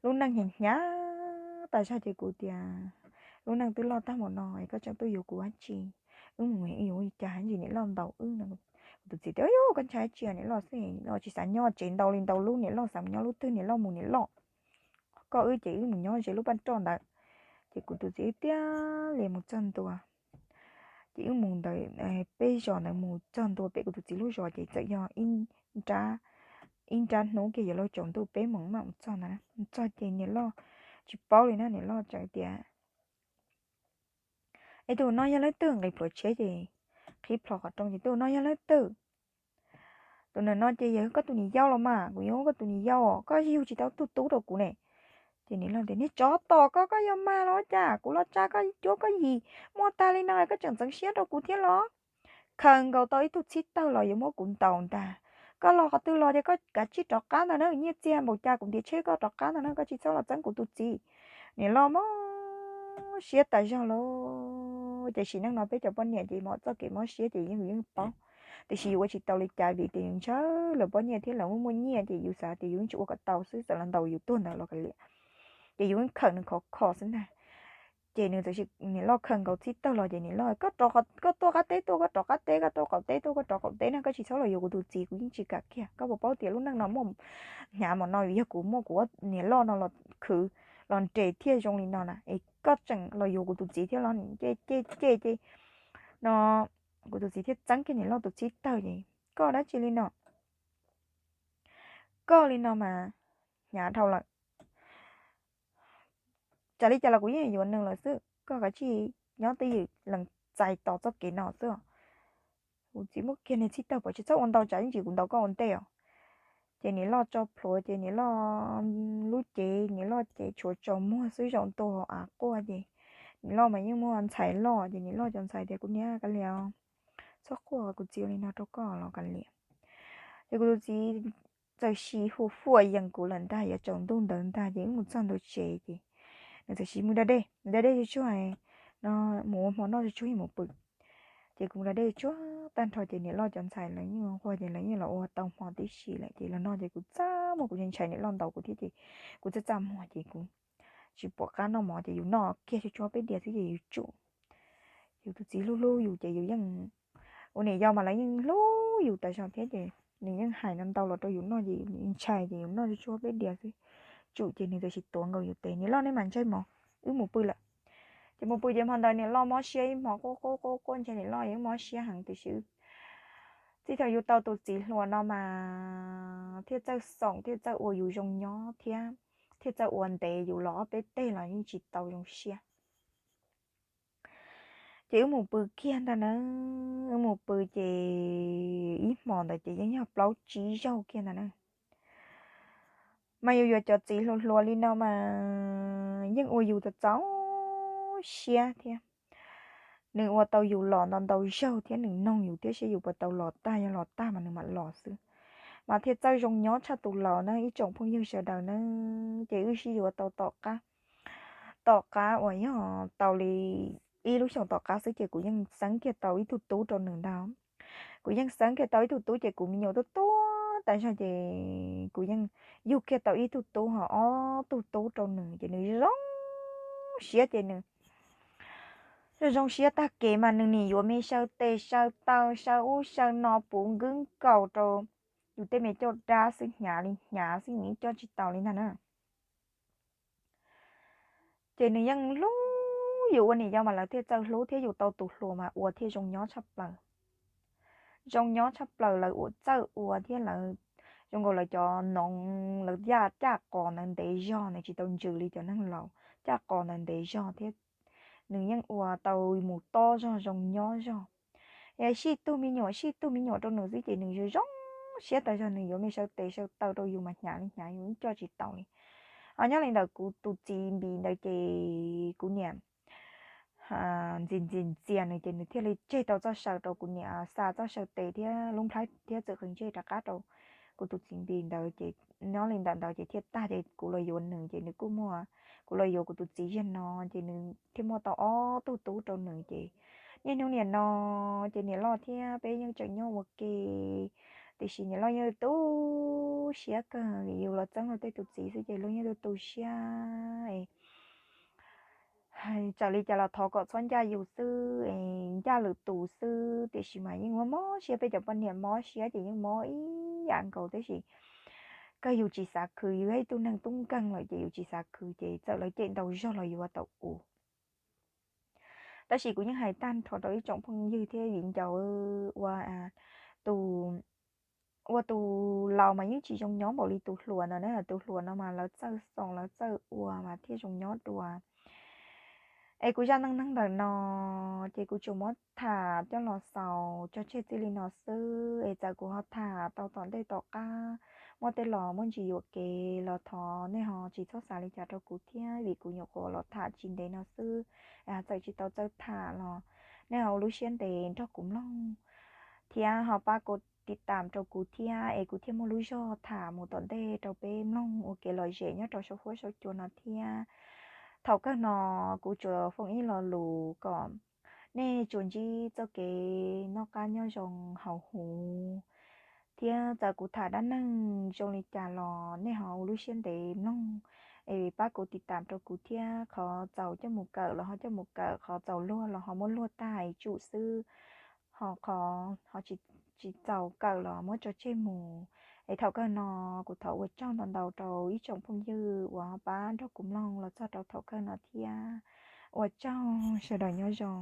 lub neej hnyav hnyav tas zog ces kuv tias, lub neej twb loj tag npaum no es koj tseem tuaj yuav kuv dab tsi? Wb mus yuav ua li cas ntsis niam loj ntaus wb no. Kuv tus txiv tias, yus, koj ntshai dab tsi, niam loj xwb, niam loj tsis xav nyob tsev ntau li ntau lub, niam loj xav mus nyob lub twg niam loj mus niam loj, koj wb ces wb mus nyob ze lub paj roj ntawd. Ces kuv tus txiv wb tiag li mus txog ntua, ces wb mus ntawd, peb zos ntawd mus txog ntua pem kuv tus txiv lub zos ces txawm yog ib nrab hnub kiag yuav luag tsaus ntuj peb moos mam mus txog ntawd. Mus txog ces niam loj tsis paub li na, niam loj txawm tias, es tus no yog leej twg? Nqis plhuav tsheb ces qhib plho qhov rooj ces, tus no yog leej twg? Tus no ces yog koj tus niam yau los mas. Kuv yog koj tus niam yau, koj yug tsis tau tug tub rau kuv ne. Ces niam loj tias, niag tsov tom koj, koj yog mag los cas? Kuv los tsa koj cuab koj yig muaj tag li no koj tseem ntxeev siab rau kuv thiab los? Khaws nkaus tau ib tug txhib tawg los yuav muab kuv ntaus ntag. Koj los qhov twg los ces koj kav tsij rov qab ntag na, nyiaj txiag npaum cas kuv ntiav tsheb koj rov qab ntag na, koj tsis txhob los txeeb kuv tus txiv. Niam loj mob siab tas zog lauj. Ces sim neej no peb cov poj niam ces mob txoj kev mob siab ces yeej, yeej paub, tiam sis yus ua tsis tau li cas vim tias yus ntshaw lawv pob nyiaj thiab lawv muaj muaj nyiaj ces yus xav tias yus yeej tsis ua kom tau xwb, txawm los ntaus yus tuag ntawd los kav liam. Ces yus yeej khawm nws khov kho xwb ntag. Ces nws txawm, niam loj khaws nkaus txhib tawg los ces niam loj, koj rov, koj tuaj qab teb tuaj, koj rov qab teb, koj tuaj qaum teb tuaj, koj rov qaum teb na, koj tsis txhob los yuav kuv tus txiv, kuv yeej tsis kam kiag. Koj puas paub tias lub neej no muaj hnyav npaum no vim yog kuv muaj kuv niam loj no los khwv los nres thiaj zoo li no na, es koj tseem los yuav kuv tus txiv thiab los? Ces, ces, ces, ces no kuv tus txiv thiaj txeeb kiag niam loj tus txhib tawg ces, koj dab tsi li no? Koj li no mas hnyav dhau lawm. Txawm li cas los kuv yeej yuav nws lawm xwb, koj kav tsij nyob twj ywm lees txais tos txoj kev no xwb. Kuv txiv muab kiag niag txhib tawg pov tseg, txhob ua ntau tsam ib ntsis kuv ntaus koj ua ntej os. Ces niam loj tso plhuav ces niam loj lub cev, niam loj ces tshuav tsaus muag xwb, zaum ntua hauv av quaj ces niam loj mas yeej muaj ntxhais loj ces niam loj cov ntxhais tias, kuv niam, kav liam, txhob quaj, kuv txiv ua li no rau koj los kav liam. Ces kuv tus txiv txawm sim hu huam yees kuv lawm ntag, yuav tsaus ntuj ntawd ntag ces wb mus txog ntua tsev ces nws txawm sim mus da dej, da dej tsuag tsuag no, mus ua hmo noj tsuag tsuag yeej mus pw. Ces kuv mus da dej tsuag tag nrho ces niam loj cov ntxhais lawv yeej nquag ces lawv yeej los ua tau hmo tib si lawm ces los no ces kuv txaj muag, kuv ntshai niam loj ntaus kuv thiab ces kuv txaj txaj muag ces kuv tsis pom qab noj mov ces yus noj kiag tsuag tsuag peb diav xwb ces yus tsum. Yus tus txiv hlub hlub yus ces yus yeej, ua niam yau mas lawv yeej hlub yus tas zog thiab ces nws yeej hais no ntau los rau yus noj ces yus ntshai ces yus noj tsuag tsuag peb diav xwb. Tsum ces nws tam sim tuav nkaus yus tes, niam loj nej mam ntsej mov, wb mus pw lawm. Ces mus pw ces hmo ntawd niam loj mob siab ib hmo quaj quaj quaj quaj, ntshe niam loj yeej mob siab heev tiam sis txij thaum yus tau tus txiv hluas no mas thiaj txawj xoom thiaj txawj ua yus zoo nyob thiab, thiaj txawj ua ntev yus los ob peb teg los yeej tsis tau zoo siab. Ces wb mus pw kiag ntag na, wb mus pw ces ib hmo ntawd ces yeej yog plaub tsib zaug kiag ntag na. Mas yus yuav cov txiv hluas hluas li no mas yeej ua yus txaus siab thiab. Nws ua tau yus los ntau ntau zaug thiab nws noog yus thiab seb yus puas tau los tag, yog los tag mas nws mam los xwb. Mas thiaj txawj zoo nyob tshaj tus laus na ib tsoom phooj ywg sawv daws na. Ces wb sib yuav tau tom qab, tom qab uas yog tau li ib lub xyoos tom qab xwb ces kuv yeej xeeb kiag tau ib tug tub rau nws ntag. Kuv yeej xeeb kiag tau ib tug tub ces kuv me nyuam tuaj tuaj tas zog ces kuv yeej yug kiag tau ib tug tub ho ob tug tub rau nws ces nws zoo siab ces nws zoo zoo siab tag kev mas nws nim yuav me saw tes saw taw saw ub saw no puv nkwb nkaus rau yus tej me caj dab xwb, hnyav li hnyav xwb, nws coj tsis tau li ntag na. Ces nws yeej hlub yus ua niam yau mas lawv thiaj txawj hlub thiab yus tau tus hluas mas ua thiaj zoo nyob tshaj plaws. Zoo nyob tshaj plaws, lawv ua txawj ua thiab lawv zoo nkaus lawv cov noov lawv caj, caj qos ntawd ntev zog, nws tsis tau ntsws li cov neeg laus, caj qos ntawd ntev zog thiab nws yeej ua tau mus tob zog zoo nyob zog. Sij tug me nyuam sij tug me nyuam rau nws xwb ces nws zoo zoo siab tas zog, nws yuav me saw tes saw taw rau yus mas hnyav li hnyav, yus coj tsis tau li. Ho nyob li ntawm kuv tus txiv npis ntawd ces kuv niam ntxias ntxias ntxias nws ces nws thiaj li tseg tau txoj saw rau kuv niam xa txoj saw tes thiab lub nplhaib thiab txawm qhwv ntsej rov qab rau kuv tus txiv npis ntawd ces nyob li ntawm ntawd ces thiaj tag ces kuv los yuav nws ces nws kuj muaj, kuv los yuav kuv tus txiv ziag no ces nws thiaj muaj tau ob tug tub rau nws ces niaj hnub niam no ces niam loj thiab peb yeej tseem nyob ua ke. Tiam sis niam loj yeej tu siab kawg, yus los txeeb luag tej tus txiv xwb ces luag yeej tu tu siab. Txawm li cas los thov kom txhob ncaj yus xwb, ncaj lwm tus xwb, tiam sis mas yeej muaj mob siab, peb cov poj niam mob siab ces yeej mob ib yam nkaus tab sis kawg yus tsis xav khwv, yus yog ib tug neeg tub nkeeg lawm ces yus tsis xav khwv ces txawm lawv cem ntau zog los yus ua tau ua. Tab sis kuv yeej hais tag nrho rau ib tsoom phooj ywg thiab viv ncaus ua tus, ua tus laus mas yeej tsis zoo nyob npaum li tus hluas no na, tus hluas no mas lawv txawj xoom lawv txawj ua mas thiaj zoo nyob dua. Es kuv zaj neej neeg ntawm no ces kuv tsuas muab tham coj los xaus tso tseg txij li no xwb es txawm kuv ho tham tau tom ntej tom qab muaj tej los muaj ntsis yuam kev los thov nej ho tsis txhob xav li cas rau kuv thiab vim kuv nyuam qhuav los tham tsis ntev no xwb. Txawm tsis tau txawj tham los nej ho ua lub siab ntev nrog kuv mloog thiab ho pab kuv tiv tam rau kuv thiab es kuv thiaj muaj lub zog tham mus tom ntej rau peb mloog ua kev lom zem nyob rau saum huab saum cua no thiab. Thaum kawg no kuv tsuas foom ib lo lus kom nej tsuas ntsib txoj kev noj qab nyob zoo hauv huv thiab txawm kuv tham dab neeg zoo li cas los nej ho ua lub siab ntev mloog es pab kuv tiv tam rau kuv thiab. Qhov txaus coj mus kawm los ho coj mus kawm, qhov txaus luag los ho muab luag tag ib tsum xwb, ho qhov ho tsis txaus kawm los muab tso tseg mus. Es thaum kawg no kuv thov ua tsaug ntau ntau rau ib tsoom phooj ywg uas pab nrog kuv mloog los txog rau thaum kawg no thiab. Ua tsaug, sawv daws nyob zoo.